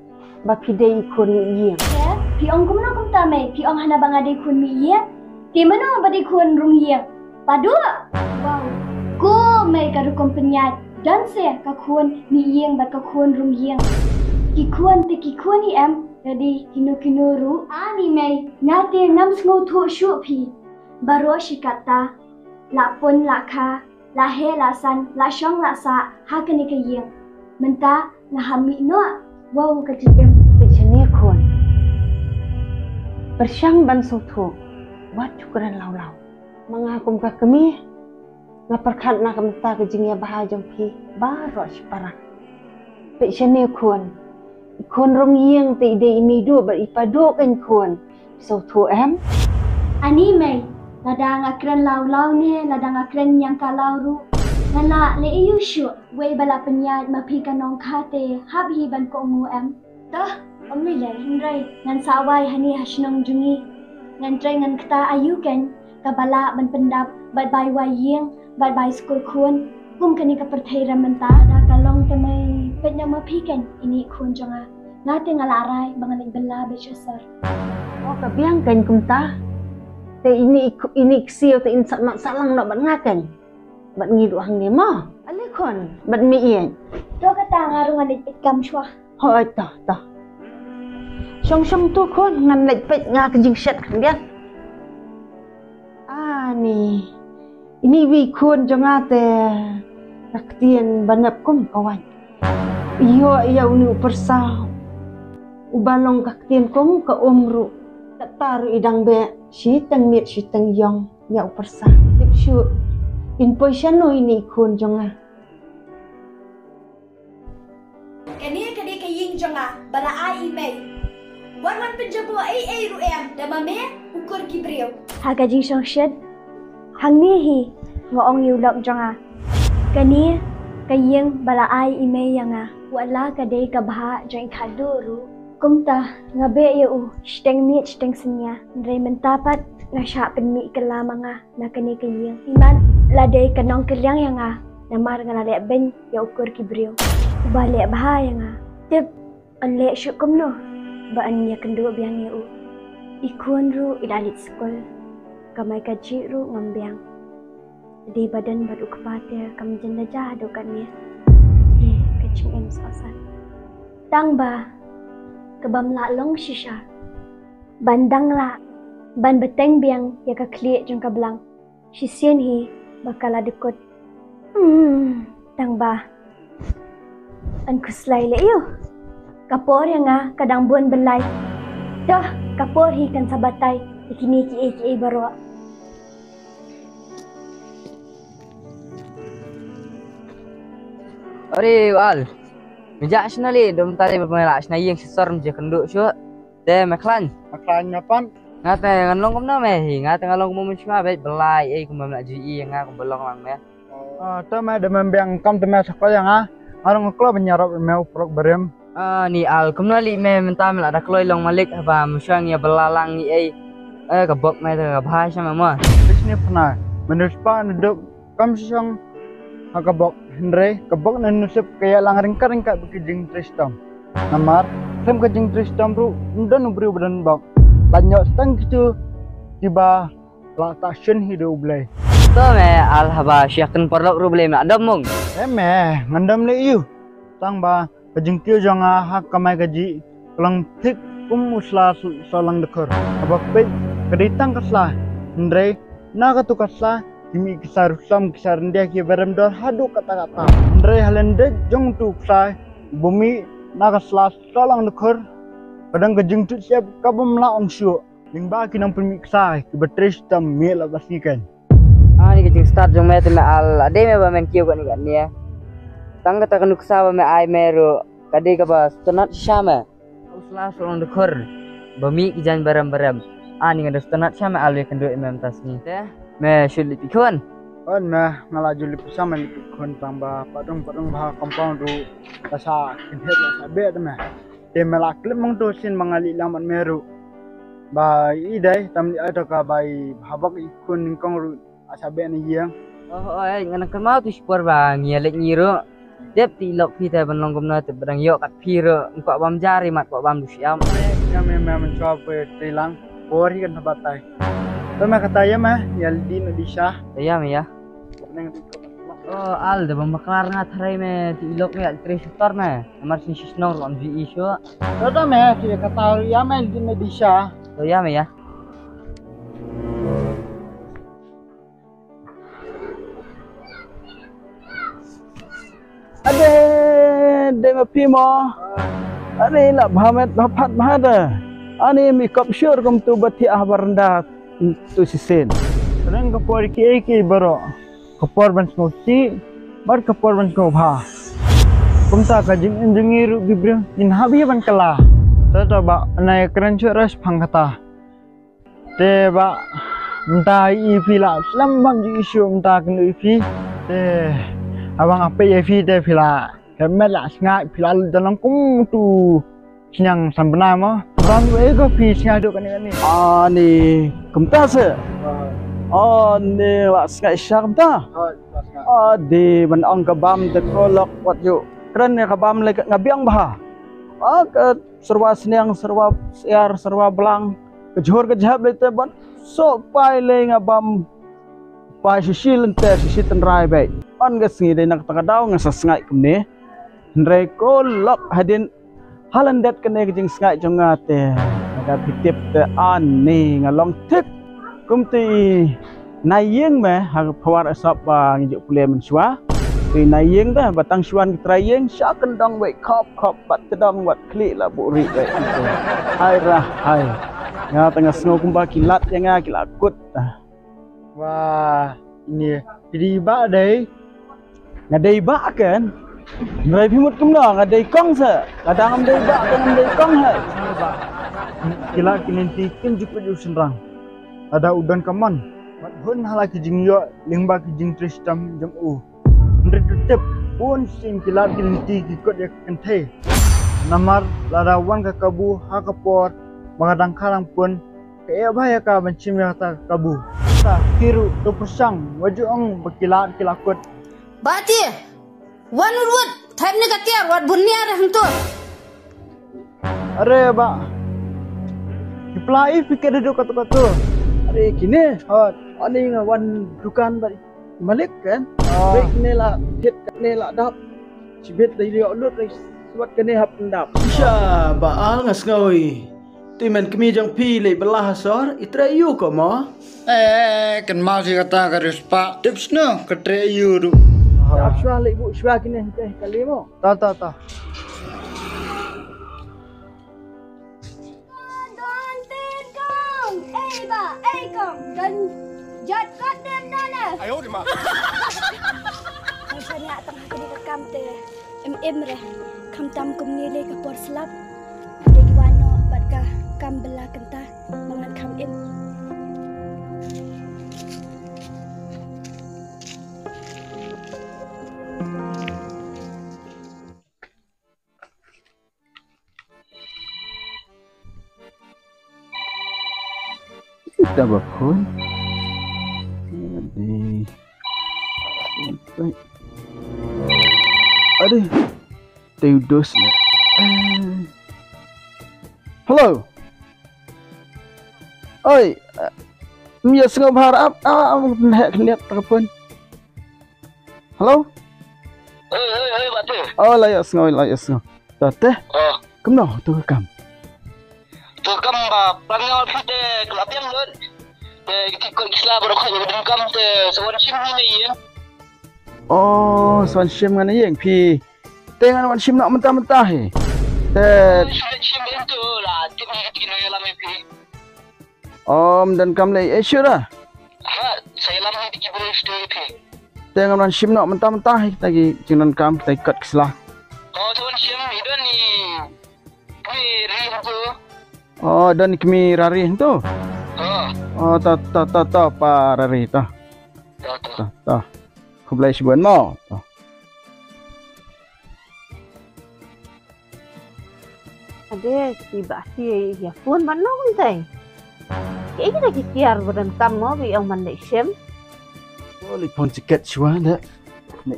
Ba phi dei i khun mih ïing. Te, phi ong kumno kumta mei, phi ong hana ba nga dei khun mih ïing. Te mano ba dei khun rung ïing. Paduh. Wow. Ko mei ka rukom pynïaid. Don se ka khun mih ïing bad ka khun rung ïing. Ki khun te ki khun i em, da dei kino kino ruh. Ani mei, nga te ngam sngewthuh shuh phi. Baroh shi katta. La pun la kha. La heh la san, la shong la sah, ha kane ka ïing. Mynta nga hap mih noh, wow ka jingim. Peit shane khun. Pyrshang ban sngewthuh, wat ju kren lawlaw. Ma nga kum ka kmie, nga pyrkhat na ka mynta ka jingïabha jong phi, baroh shi para. Peit shane khun. I khun rung ïing te i dei i mei duh bad i pa duh kein khun. Sngewthuh em? Ani mei, lada nga kren lawlaw ne, lada nga kren ñiangkalaw ruh. Ngan lah leh aïu shuh, wei ba la pynïaid ma phi ka nongkha te, hap hi ban kohnguh em? To, ym lei lei, hynrei ngan sah wai hangne ha shnong jong ngi. Ngan trei ngan kta aïu kein, kaba lah ban pyndap, bad bai wai ïing, bad bai skul khun. Kum kane ka pyrthei rem mynta, da ka long te mei peit na ma phi kein, ine i khun jong nga. Nga te nga la rai, ba ngan leit bylla bad sha sor. Oh, ka biang kein kumta. Te ine i khu-, ine i ksiew te in sah mat sah lang noh bad nga kein. Bad ngi duh hangne mo. Ale khun, bad mih ïing. To kata nga ruh ngan leit peit kam shuwa. Hooid, to, to. Shong shong tu khun, ngan leit peit nga ka jingshet khyndiat. Ani. Ine iwei i khun jong nga te ka ktien ba nep kum ka waiñ. Ïoh ïa une u pyrsa uba long ka ktien kum ka um ruh. Kata ruh i dang beh shiteng miet shiteng ïong ïa u pyrsa. Tip shuh. Kin poi shano ine i khun jong nga. Kane ka dei ka ïing jong nga ba la ai i mei. Wat wan pynjaboh ei ei ruh em da ma me u kur ki briew. Ha ka jingsngewsih hangne hi nga ong ïa u lok jong nga. Kane ka ïing ba la ai i mei ïa nga. Wat la ka dei ka bhah jong i khadduh ruh. Kumta nga beh ïa u shiteng miet shiteng synñia. Hynrei mynta pat nga shah pynmih kylla ma nga na kane ka ïing. Imat la dei ka nongkylliang ïa nga namar nga la leh beiñ ïa u kur ki briew uba leh bha ïa nga. Tip yn leh shuh kumno ba yn ïakynduh biang ïa u. I khun ruh i la leit skul. Kamai kajih ruh ngam biang. Dei ba don bad u kpa te kam jin da ja haduh katne. Ïe, ka jingim sngewsih. Tang ba ka bym lah long shisha. Ban dang lah ban bteng biang ïa ka khlieh jong ka blang shisien hi ba ka la dkut. Hmm, tang ba yn khuslai leh ïa u. Ka por ïa nga ka dang bun byllai. Dah ka por hi kan sa batai ïa kine kiei kiei baroh. Ore Al, me jah shna lei, dum tare ba me lah shna ïing shisor me je kynduh shuh. Te me khlaiñ. Me khlaiñ me pan. Nga te ngan long kumno me hi, nga te nga long kumno mynshuwa beit, byllai ei kumba me lah ju ïohi ïa nga kumba long lang me. Ah, to me da me biang kam te me sa kol ïa nga. Nga long kloi ban ïarap me u prok barim. Ah, ni Al, kumno lei me mynta me lah da kloi long malik haba mynshuwa ngi ïa bylla lang ïa ei. Eh, ka bok me te ka bha sha me mo. Te shini pynai, me nuspa ne duk kam shong ha ka bok, hynrei ka bok ne nusip ka ïa lang ryngkat ryngkat bad ka jingtrei shitom. Namar khlem ka jingtrei shitom ruh ym don u briew ba don bok. Lait noh tang kitu kiba la ta shun hi da U Blei. To me Al, haba shu ïa kren paralok ruh balei me la dom mung? Em me, ngan dom lei ïa u. Tang ba ka jingkiew jong nga ha ka kamai kajih ka long thik kum u sla sohlang dkhur. Haba peit ka dei tang ka sla, hynrei na katu ka sla ki mih ki sa ruh sam, ki sa ryndia, ki barem dor haduh katta katta. Hynrei ha lyndet jong utu u ksai uba mih na ka sla sohlang dkhur, ka don ka jingtut shep kabym lah ong shuh. Lyngba ki nongpynmih ksai kiba trei shitom miet la ba sngi keiñ. Ani ka jingstad jong me te me Al, la dei me ba men kiew kane kane. Tang kata ka nuksa ba me ai me ruh ka dei kaba sngewtynnat shisha me. U sla sohlang dkhur ba mih ki jaiñ barem barem. Ani nga da sngewtynnat shisha me Al, wei kynduh ïa me mynta sngi. Te me shu leit peit khun. Hooid me, nga la ju leit peit sha me, leit peit khun, tang ba pat rung pat rung ba ha compound ruh la sa kynhep la sa beh te me. Te me la klet mong to sien ba nga leit lang bad me ruh. Ba i dei tam leit ai to ka bai ha bok i khun nyngkong ruh a sa beh na ïing. Oh, oh, eh, nga nang kynmaw tu shipor ba ngi ïa leit ngi ruh. Dep te i lok phi te ban long kumno te ba dang ïoh kat phi ruh. Ngim kwah bam jari mat kwah bam du shiam. Ïa me me mynshuwa phi te lang. Por hi kan thabat tai. To me kata ïa me ïa leit dih noh dih sha. Ïa me ïa. Oh, Al, da bym bakla nga tharai me te i lok me ïa trei shitom me. Namar shisnong ruh am ju i shuh. To to me, te kata ruh ïa me leit dih noh dih sha. To ïa me ïa. Ade, dei ma phi mo. Ade, la bha met bha phat bha da. Ani mi kop shur kum tu ba thiah ha baranda tu shisien. Reng ka por kiei kiei baroh. Ka por ban sngewsih bad ka por ban sngewbha. Kumta ka jingim jong ngi ruh ki briew ngin hap ïa ban kylla. To to ba nai kren shuh ruh shaphang kata. Te ba mynta i phi la slem bam ju i shu mynta kynduh i phi. Te haba nga peit ïa phi te phi la ka met la sngaid, phi la lut da long kum tu sniang san bnai mo. Bam ju ei ko phi sngaid duh kane kane. Ani kumta se. Ani la sngaid sha kumta. Ade ban ong ka bam te ko lok wat ju kren ïa ka bam lei nga biang bha. Ah, ka serwa sniang, serwa syiar, serwa blang. Ka jhur ka jhep lei te ban soh pai lei nga bam pai shishi lynter shishi tynrai beit. Ban ka sngi dei na kata ka daw nga sa sngaid kumne. Hynrei ko lok hadien ha lyndet kane ka jingsngaid jong nga te nga da phi tip te ani nga long thik. Kumta i na ïing me ha ka phawar asap ba ngi ju pule mynshuwa. Te na ïing te ba tang shuwa ngi trai ïing sha kyndong wei khop khop bad tdong bad khlieh la buh rieh wei. Hai rah hai. Nga te nga sngew kumba ki lad ïa nga ki la kut. Wah, ini phi dei bah dei. Nga dei bah kan. Hynrei phi mut kumno nga dei kong sa. Kadang ngam dei bah kan ngam dei kong hai. Ki lad ki lynti kin ju kut ïa u shynrang. Lada u don ka mon wat hun ha la ki jingïoh lyngba ki jingtrei shitom jong u. Hynrei to tip bun sien ki lad ki lynti ki kut ïa ka kynthei. Namar lada wan ka kabu ha ka por ba ka dang kha lang pun ka ïa ba ïa ka ban shim ïa kata ka kabu. Sa ki ruh to pyrshang wat ju ong ba ki lad ki la kut. Bah te wan wut wut thep ne ka tiar wat bun niar hangto. Are bah. Ki pla i phi ka duduk katu katu. Are kine. Hot. Ani nga wan dukan bad malik kan. Ah. Bek ne la hit ne la dap. Chibit dei rio lut dei suat kane hap ndap. Sha ba al nga sngew i. Te men kmie jong phi leh bala ha sor, i trei ïa u ko mo. Eh, kan mau si kata ka riewspah. Tip sno ka trei ïa u ruh. Ap shwa leh bu shwa kine te ka leh mo. Ta ta ta. Don tin kong, ei ba, ei kong, don jot kot dem na na. Ai odi ma. Ai shania tang ha kane ka kam te. Im im re, khamtam kumne le ka por slap. Dei ki wan noh bad ka kam bala kynta, ba ngan kham im. Double phone. Ade. Ade. Teudos na. Hello. Oi. Mia sngewbha ap ap ap hek niat telepon. Hello. Hei hei hei bate. Oh la ïa sngew la ïa sngew. Ta te. Oh. Kumno tu ka kam. Tu kam ba pang nyaw phi te kelap yang lut. Te ki ko ki sla bro kha yu kam te sawan shim ni ne ïa. Oh sawan shim ngan ïa phi. Te ngan wan shim noh mynta mynta hi. Te shim shim itu la tip ni tip ni lam phi. Om dan kam lei eh sure. Ha, saya lam ni tip ni phi. Te ngan wan shim noh mynta mynta hi kita ki jingdonkam kita ki kot ki sla. Oh, tuan shim ni don ni kmie ri tu. Oh, don ni kmie rari tu. Oh. Oh, ta ta ta ta pa rari ta. Ta ta. Ta ta. Khublei shibun mo. Ta. Ade, ti ba ti ïa phone ban long tai. Ke kita ki tiar ba donkam mo bi ong man dei shem. Oh, li phone tiket shwa da. Ni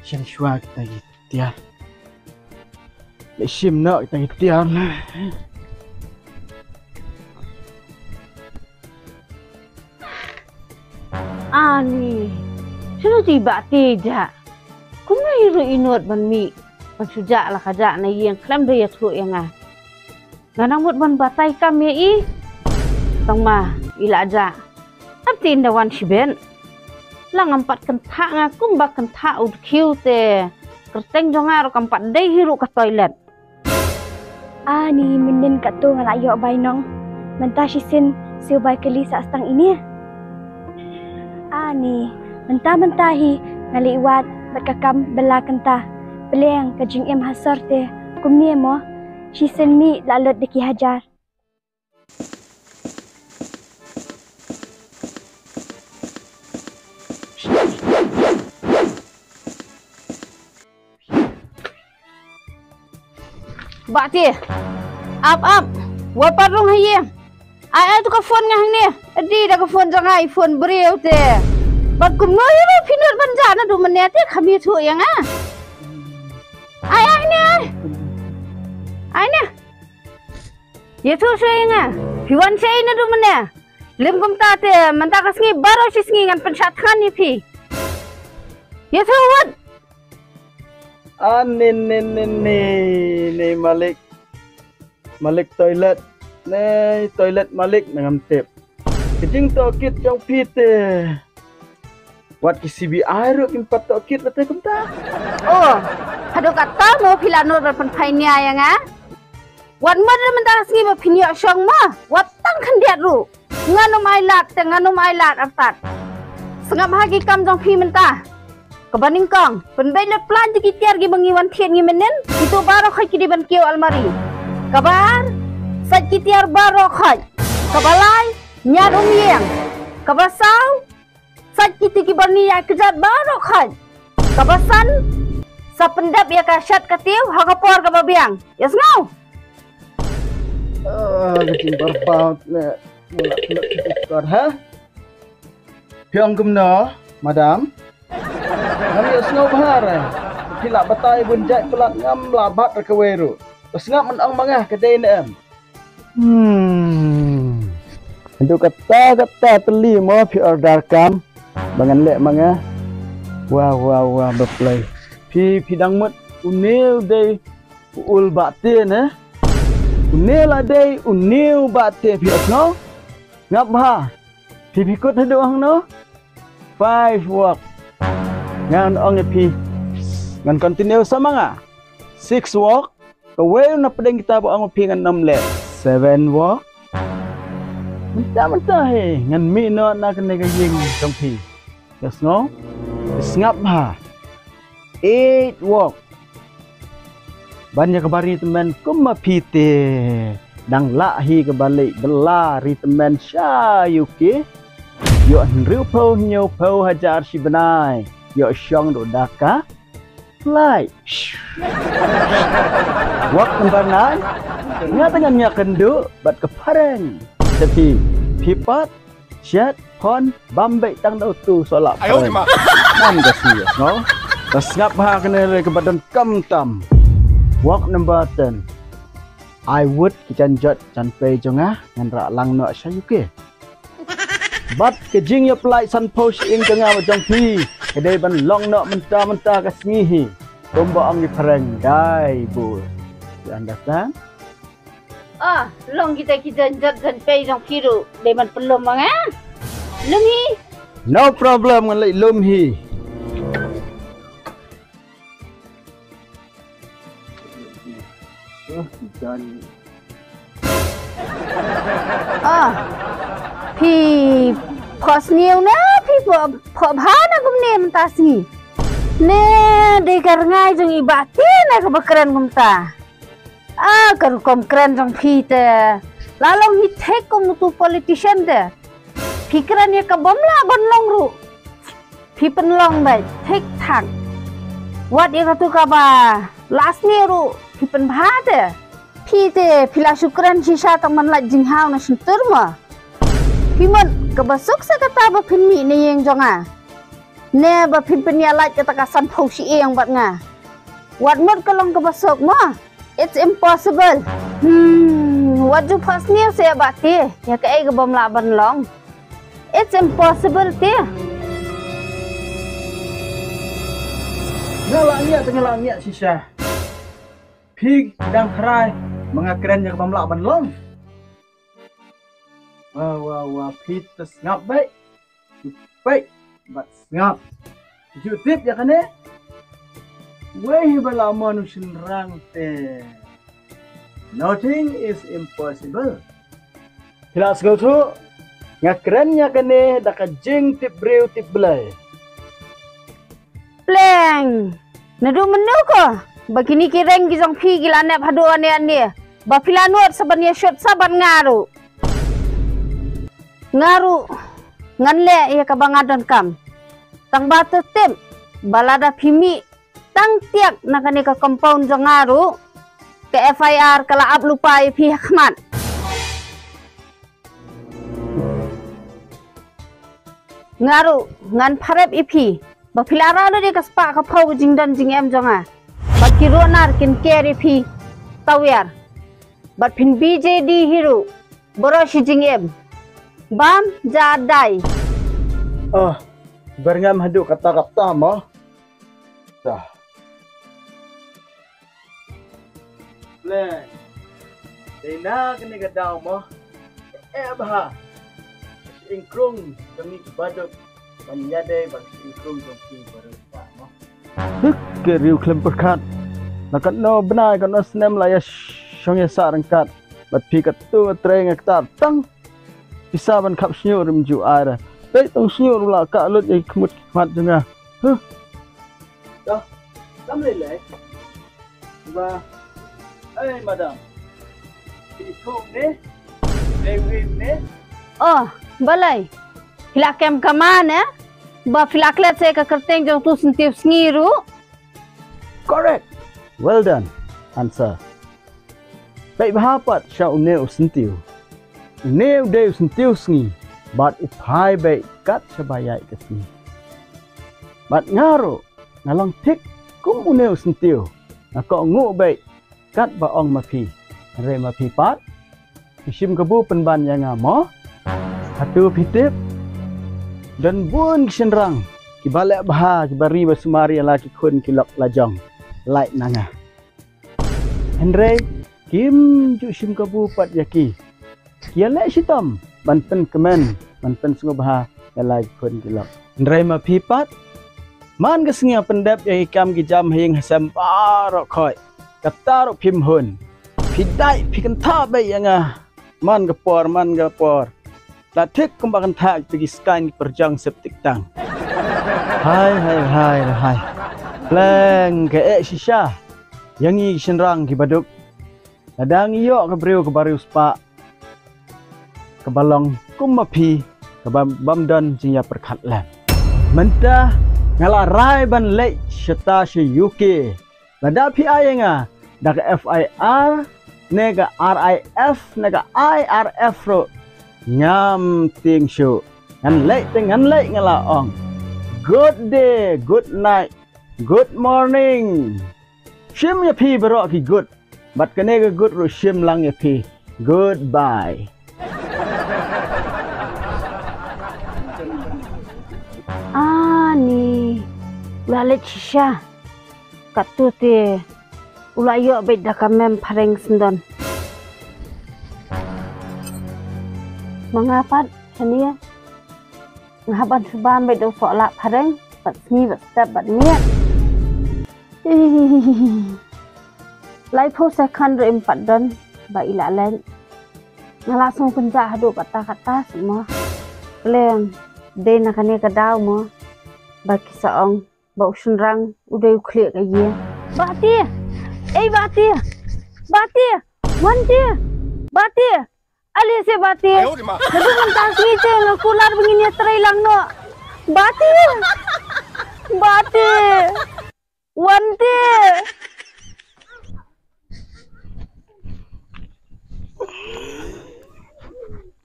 shem shwa kita ki tiar. Ni shem no kita ki tiar la. Ani, shano ti ba ti ja. Kumno i ruh i nud ban mih ban shu jah la ka jah na ïing khlem da ïathuh ïa nga. Nga nang mut ban batai kam ïa i. Tang ma i la jah. Hap ti inda wan shibit. La ngam pat kynthah nga kumba kynthah u dkhiew te. Kyrteng jong nga ruh kam pat dei hi ruh ka toilet. Ani mynnin katto nga la ïoh bai nong. Mynta shisien siew bai kali sa stang ine. Ani mynta mynta hi nga leh wad bad ka kam bala kynta. Pleng ka jingim ha sor te kumne mo. Shisien mih la lut da ki hajar. Bah te. Ap ap. Wat pat rung ha ïing. Ai ai tu ka phone nga hangne. Adi da ka phone jong nga i phone briew te. Bad kumno ïa phi nud ban jah naduh mynne te kham ïathuh ïa nga. Ai ai ne. Ai ne. Ïathuh shuwa ïa nga. Phi wan shaei naduh mynne. Lym kumta te mynta ka sngi baroh shi sngi ngan pynshah thngan ïa phi. Ïathuh wat. Ah, ne ne ne ne ne malik. Malik toilet. Ne toilet malik na ngam tip. Ka jingtohkit jong phi te. Wat ki C B I ruh kim pat tohkit late kumta. Oh, haduh katta mo phi la nud ban pynphai nia ïa nga. Wat mut ruh mynta ka sngi ba phin ïoh shong mo. Wat tang khyndiat ruh. Ngan ym ai lad te ngan ym ai lad artat. Sngap ha ki kam jong phi mynta. Kaba nyngkong, pynbeit lut plan ïa ki tiar kiba ngi wan thied ngi mynnin, kito baroh khoit ki dei ban kiew almari. Kaba ar, sait ki tiar baroh khoit. Kaba lai, ñiad um ïeng. Kaba saw, sait kito kiba ngi ïa kjat baroh khoit. Kaba san, sa pyndep ïa ka shet ka tiew ha ka por kaba biang. Ïa sngew? Ah, ka jingbarbaut ne. Mula kena kikor ha. Phi ong kumno, madam? Ngam ïohsngew bha re. Phi la batai bun jait palat ngam la bat re kawei ruh. Ba sngap men ong ma nga ka dei ne em. Hmm. Haduh kata kata tylli mo phi order kam ba ngan leh ma nga. Wah wah wah ba play. Phi phi dang mut une u dei u ul ba te ne. Une la dei une u Bah te, phi ïohsngew? Sngap bha. Phi, phi kut haduh hangno? Five wok. Ngan ong ïa phi, ngan continue sa ma nga. Six wok. Kawei na pdeng kita ba ong ïa phi ngan ym leh. Seven wok. Mynta mynta hi ngan mih noh na kane ka ïing jong phi. Ïohsngew? Sngap bha. Eight wok. Ban ïa kaba ri tymmen kum ma phi te. Dang lah hi kaba leit bylla ri tymmen sha U K. Ïoh hynriewphew hynñiewphew hajar shi bnai. Ïoh shong ruh da ka flight. Wok number nine. Nga te ngan ïakynduh bad ka phareng. Te phi, phi pat shet phone bam beit tang da utu soh la phareng. Nam ka si, no? Ka sngap bha kane re kaba donkam tam. Wok number ten. Ai wut ki jan jot jan pei jong nga ngan rah lang noh sha U K. Bad ka jingïapyllait sanphew shiteng jong nga bad jong phi ka dei ban long noh mynta mynta ka sngi hi. Kumba ong ki phareng, dai bud. You understand? Ah, long kita ki jan jot jan pei jong phi ruh dei ban pynlum ma nga. Lum hi. No problem, ngan leit lum hi. Ah, phi phohsniew ne phi phoh, phohbha na kumne mynta sngi? Ne dei ka rngai jong i Bah te ne kaba kren kumta? Ah, ka rukom kren jong phi te la long hi thik kum utu politician te. Phi kren ïa ka bym lah ban long ruh phi pynlong beit thik thak. Wat ïa katu kaba la sniew ruh phi pynbha te. Phi te phi la shu kren shisha tang ban lait jinghaw na shyntur mo. Phi mut kaba suk sa kata ba phin mih na ïing jong nga, ne ba phin pynïalait kata ka sanphew shiteng bad nga? Wat mut ka long kaba suk mo. It's impossible. Hmm, wat ju phohsniew seh Bah te ïa kaei ka bym lah ban long. It's impossible te. Nga la ngiah te nga la ngiah shisha. Phi dang khrai ma nga kren ïa ka bym lah ban long. Wa wa wa, phi te sngap beit. Peit bad sngap. Ju tip ïa kane. Wei hi ba la mon u shynrang te. Nothing is impossible. Phi la sngewthuh? Nga kren ïa kane da ka jingtip briew tip Blei. Pleng. Naduh mynno ko ba kine ki reng ki jong phi ki la nep haduh ane ane ba phi la nud sa ban ïa shut sa ban nga ruh. Nga ruh ngan leh ïa kaba nga donkam. Tang ba to tip ba lada phi mih tang tiak na kane ka compound jong nga ruh, ka F I R ka la ap lypa ïa phi ha khmat. Nga ruh ngan pharep ïa phi ba phi la rah lut ïa ka spah ka phew ka jingdon jingem jong nga. Bad ki ruh nar kin ker ïa phi tawiar. Bad phin B J D hi ruh baroh shi jingim. Bam ja dai. Oh, ber ngam haduh kata kata mo. Dah. Pleng. Dei na kane ka daw mo. Eh bha. Shi ingkrung jong ngi baduk ban ïadei bad shi ingkrung jong phi baroh mo. Duk ke riewkhlem pyrkhat. Na katno bnai katno snem la ïa shong ïa sah ryngkat. Bad phi katto trei nga kata tang pisa ban khap shñiuh ruh ym ju ai re. Peit tang shñiuh ruh la kah lut ïa ki khmut ki khmat jong nga. Huh. Dah, kam lei lei. Ba. Hey madam. Phi thok ne? Lei wei ne? Oh, balei? Phi la kem kama ne? Ba phi la klet sa ka kyrteng jong utu syntiew sngi ruh. Correct. Well done. Answer. Peit bha pat sha une u syntiew. Une u dei u syntiew sngi bad u phai beit kat shaba ïaid ka sngi. Bad nga ruh nga long thik kum une u syntiew. Nga kohnguh beit kat ba ong ma phi. Hynrei ma phi pat phi shim kabu pynban ïa nga mo. Hato phi tip? Don bun ki shynrang kiba leh bha kiba ri ba sumar ïa la ki khun ki lok la jong. Lait na nga. Hynrei kim ju shim kabu pat ïa ki. Ki ïaleh shitom ban pynkmen, ban pynsngewbha ïa la ki khun ki lok. Hynrei ma phi pat, man ka sngi pyndep ïa ki kam ki jam ha ïing ha sem baroh khoit. Kata ruh phim hun. Phi dei phi kynthah beit ïa nga. Man ka por, man ka por. La thik kumba kynthah kita ki skaiñ ki pyrjang septic tank. Hai, hai, hai, hai. Pleng ka eh shisha ïa ngi ki shynrang kiba duk. Lada ngi ïoh ka briew kaba riewspah, kaba long kum ma phi, kaba bym don jingïapyrkhat lem. Mynta nga la rai ban leit shata sha U K. Lada phi ai ïa nga da ka F I R ne ka R I F ne ka I R F ruh, ngam tieng shuh. Ngan leit te ngan leit, nga la ong. Good day, good night, good morning. Shim ïa phi baroh ki good. Bad kane ka good ruh shim lang ïa phi. Goodbye. Ani, u la leit shisha. Katto te u la ïoh beit da ka mem phareng sngewdon. Ma nga pat shane, nga hap ban shu bam beit da u soh lah phareng bad sngi bad step bad miet. Laiphew second ruh im pat don ba i la leit. Nga la sngew kynjah haduh katta katta seh mo. Kleng, dei na kane ka daw mo ba ki sa ong ba u shynrang u dei u khlieh ka ïing. Bah Ti! Ei Bah Ti! Bah Ti! Wan Ti! Bah Ti! Ale seh Bah Ti! Naduh mynta sngi te nga kular ba ngin ïatrei lang noh. Bah Ti! Bah Ti! Wan Ti!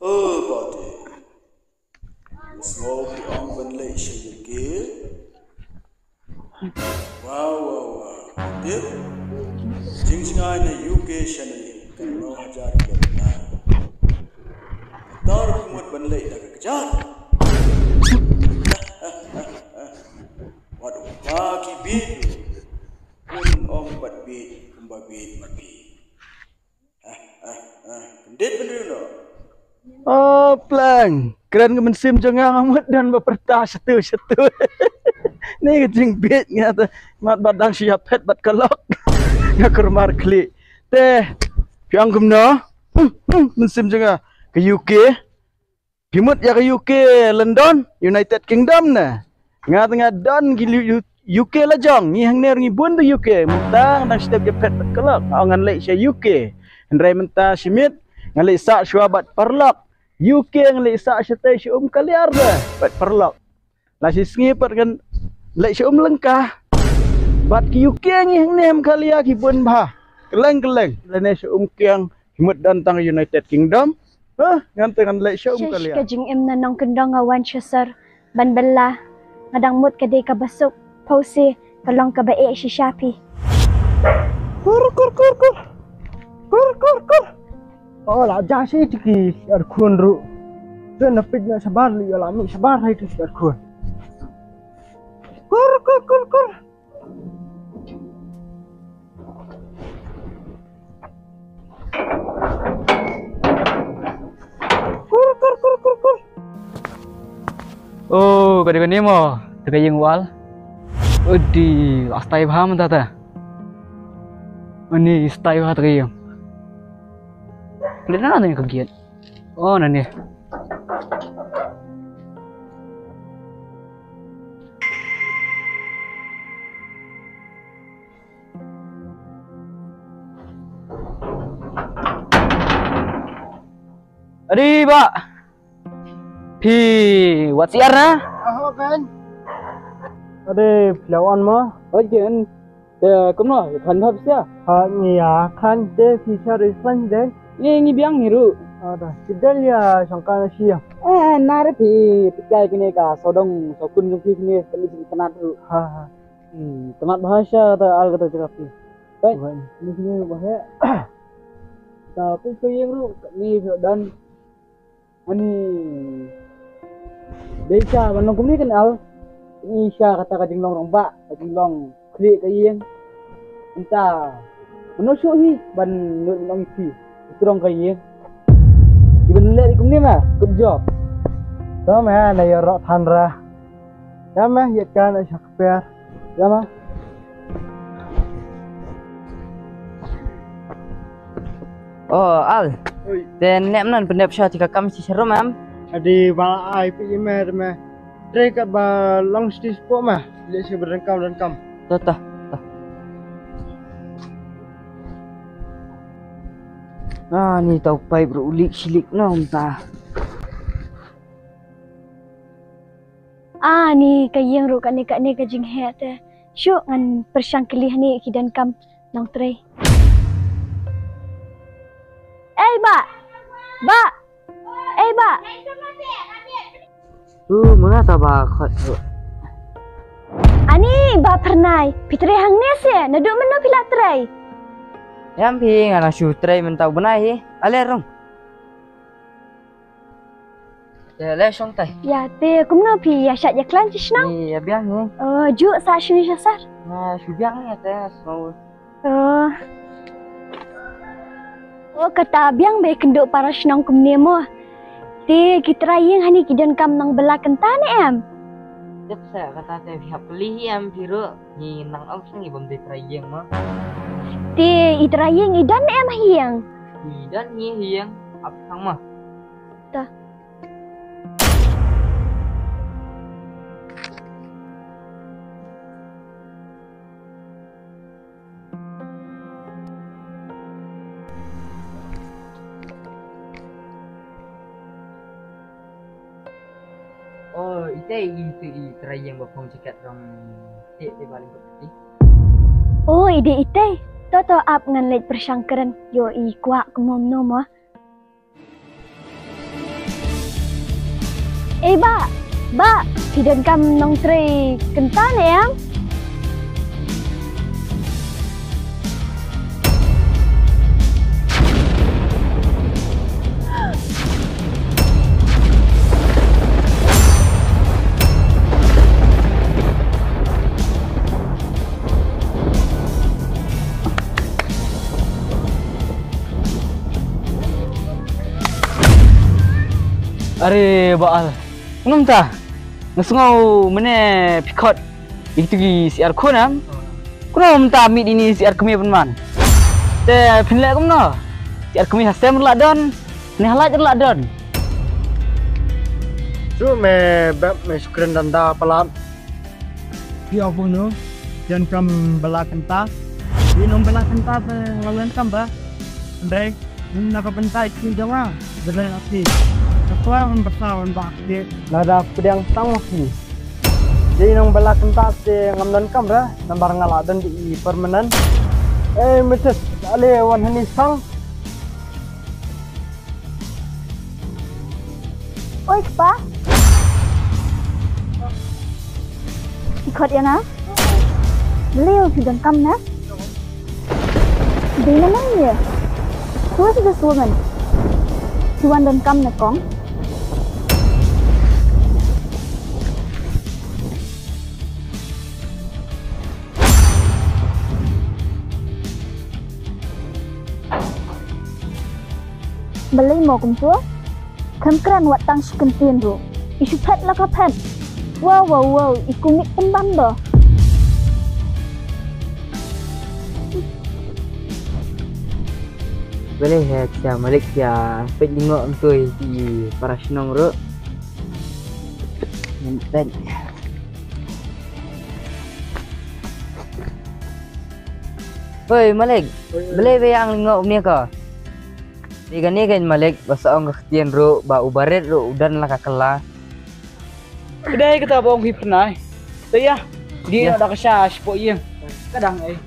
Oh, Bah Ti. Sngew phi ong ban leit sha U K? Wow, wow, wow. Tip? Jingjngai na U K shane kan nong hajar kilometer. Tar phi mut ban leit da ka kjat. Wat ba ki bieit. Pun ong pat bieit kumba bieit ma phi. Ah, ah, ah. Kyndit bynriew noh. Oh, pleng. Kren ka mynsiem jong nga, nga mut don ba pyrta shatu shatu. Ni ka jingbieit nga te. Mat ba dang shu ïaphet bad ka lok. Nga kurmar khlieh. Te, phi ong kumno? Hmm, hmm, mynsiem jong nga. Ka U K. Phi mut ïa ka U K, London, United Kingdom ne. Nga te nga don ki lu-, U-, U K la jong, ngi hangne ruh ngi bun tu U K, mynta nga dang shu tep ïaphet bad ka lok, nga ong ngan leit sha U K. Hynrei mynta shi miet, nga leit sah shuwa bad paralok. U K nga leit sah shatei sha um Khaliar te, bad paralok. La shi sngi pat ngan leit sha um Lyngka. Bad ki U K ngi hangne Meghalaya ki bun bha. Kylleng kylleng. Lane sha um Kiang, ki mut don tang United Kingdom. Hah, ngan te ngan leit sha um Khaliar. Ka jingim na nongkyndong nga wan sha sor ban bylla. Nga dang mut ka dei kaba suk. Pause, ka long kaba eh shisha phi. Kur, kur, kur, kur. Kur, kur, kur. Oh, la ja shi tiki ar khun ruh. Te na pit na shabar li, la mi shabar hai tu ar khun. Kur, kur, kur, kur. Kur, kur, kur, kur, kur. Oh, ka dei kane mo, te ka ïing wal. Udi, la stai bha mynta te. Ani stai bha te ka ïing. Pynleit na ne ka gate. Oh, na ne. Adi, Bah. Phi wat siar na? Aho kan. Adi, phi la wan mo? Oi kan. Te kumno, khan bha phi sia? Ha, ngi ïa khan te phi sia ri khan de. Ngi, ngi biang ngi ruh. Ada, sidel ïa shangka na sia. Eh, na re phi, phi kai kine ka sodong, sokun jong phi kine, kali jing kanat ruh. Ha, ha. Hmm, kanat bha sha ta al kata jaka phi. Kai, ni sini bha he. Ta phi ko ïeng ruh, ni phi dan. Ani dei sha ban long kumne kan al. Ni sha kata ka jinglong rangbah, ka jinglong khlieh ka ïing. Mynta Mano shuh hi ban nud ban ong ïa phi. Itu dong ka ïing. Iban leh di kumne ma, good job. To ma, na ïa rok than ra. Ïa ma, ïa kan ai shak per. Ïa ma. Oh, Al. Oi. Te ne mnan pyndep sha ti ka kam shi sharum em. Adi ba ai pi email me. Trei kat ba long sti spo ma. Leh shi ba donkam donkam. To to to. Ah, ni tau paip ruh u lik shilik no mynta. Ah, ni ka ïing ruh kane kane ka jingheh te. Shu ngan pyrshang kylli hani ki donkam nongtrei. Ei, Bah! Bah! Ei, Bah! Uh, muna ta ba khot ruh. Ani, Bah Phyrnai, phi trei hangne se, naduh mynno phi la trei? Ïam phi, nga nang shu trei mynta u bnai hi. Ale rung. Te le shong tai. Ïa te kumno phi ïa shah ïa klan shi shnong? Ni ïa biang ni. Oh, ju sa shini sha sar. Na shu biang ni te sngau. Oh. Oh, kata biang ba ïa kynduh para shnong kumne mo. Te ki trai ïing hani ki donkam nongbylla kynta ne em? Dep sa kata te phi hap kylli hi em phi ruh. Ngi nang ong shnong ngi bym dei trai ïing mo. Te i trai ïing i don ne em ha ïing? I don ngi ha ïing ap khang mo. Ta. Oh, ite i tu i trai ïing ba phong jaket rong te te baling ko ti. Oh, ide ite. To to ap ngan leit pyrshang kren ïoh i kwah kumno mo. Eh, Bah, Bah, phi donkam nongtrei kynta ne em? Are Bah Al, kumno mynta? Nga sngew mynne phi khot ïa kitu ki syiar khun em? Kumno mynta mih ïa ini syiar kmie pynban? Te phin leh kumno? Syiar kmie ha sem ruh la don, ne ha lait ruh la don. Shu me bep me shu kren danda palat. Phi ong kumno? Jan kam bala kynta. Phi nong bala kynta te ngam len kam ba. Ndai, nin na ka bynta ki jong nga. Bela ati. Ka kwa wan basa wan ba ki. Lada pdiang tang ma phi. Dei nong bala kynta te ngam don kam ra. Nambar nga la don di i permanent. Eh, misis, ale wan hani sang. Oi, kpa. Phi khot ïa nga? Balei phi donkam ne? Dei na nang ïa. Who is this woman? Phi wan donkam ne kong? Balei mo kumto? Khlem kren wat tang shi kyntien ruh. I shu phet la ka phet. Wow, wow, wow, i kumne pynban ba. Balei he sia malik sia peit lyngngoh kumto i para shnong ruh. Ngan peit. Hoi, Malik. Hoi, hoi. Balei ba ïa lyngngoh kumne ko? Te kane ka Malik, ba sa ong ka ktien ruh, ba u barit ruh, u don la ka kylla. Ka dei kata ba ong hi pynai. Te ïa, dei ïa. Noh da ka sha, shapoh ïing. Ka dang ei.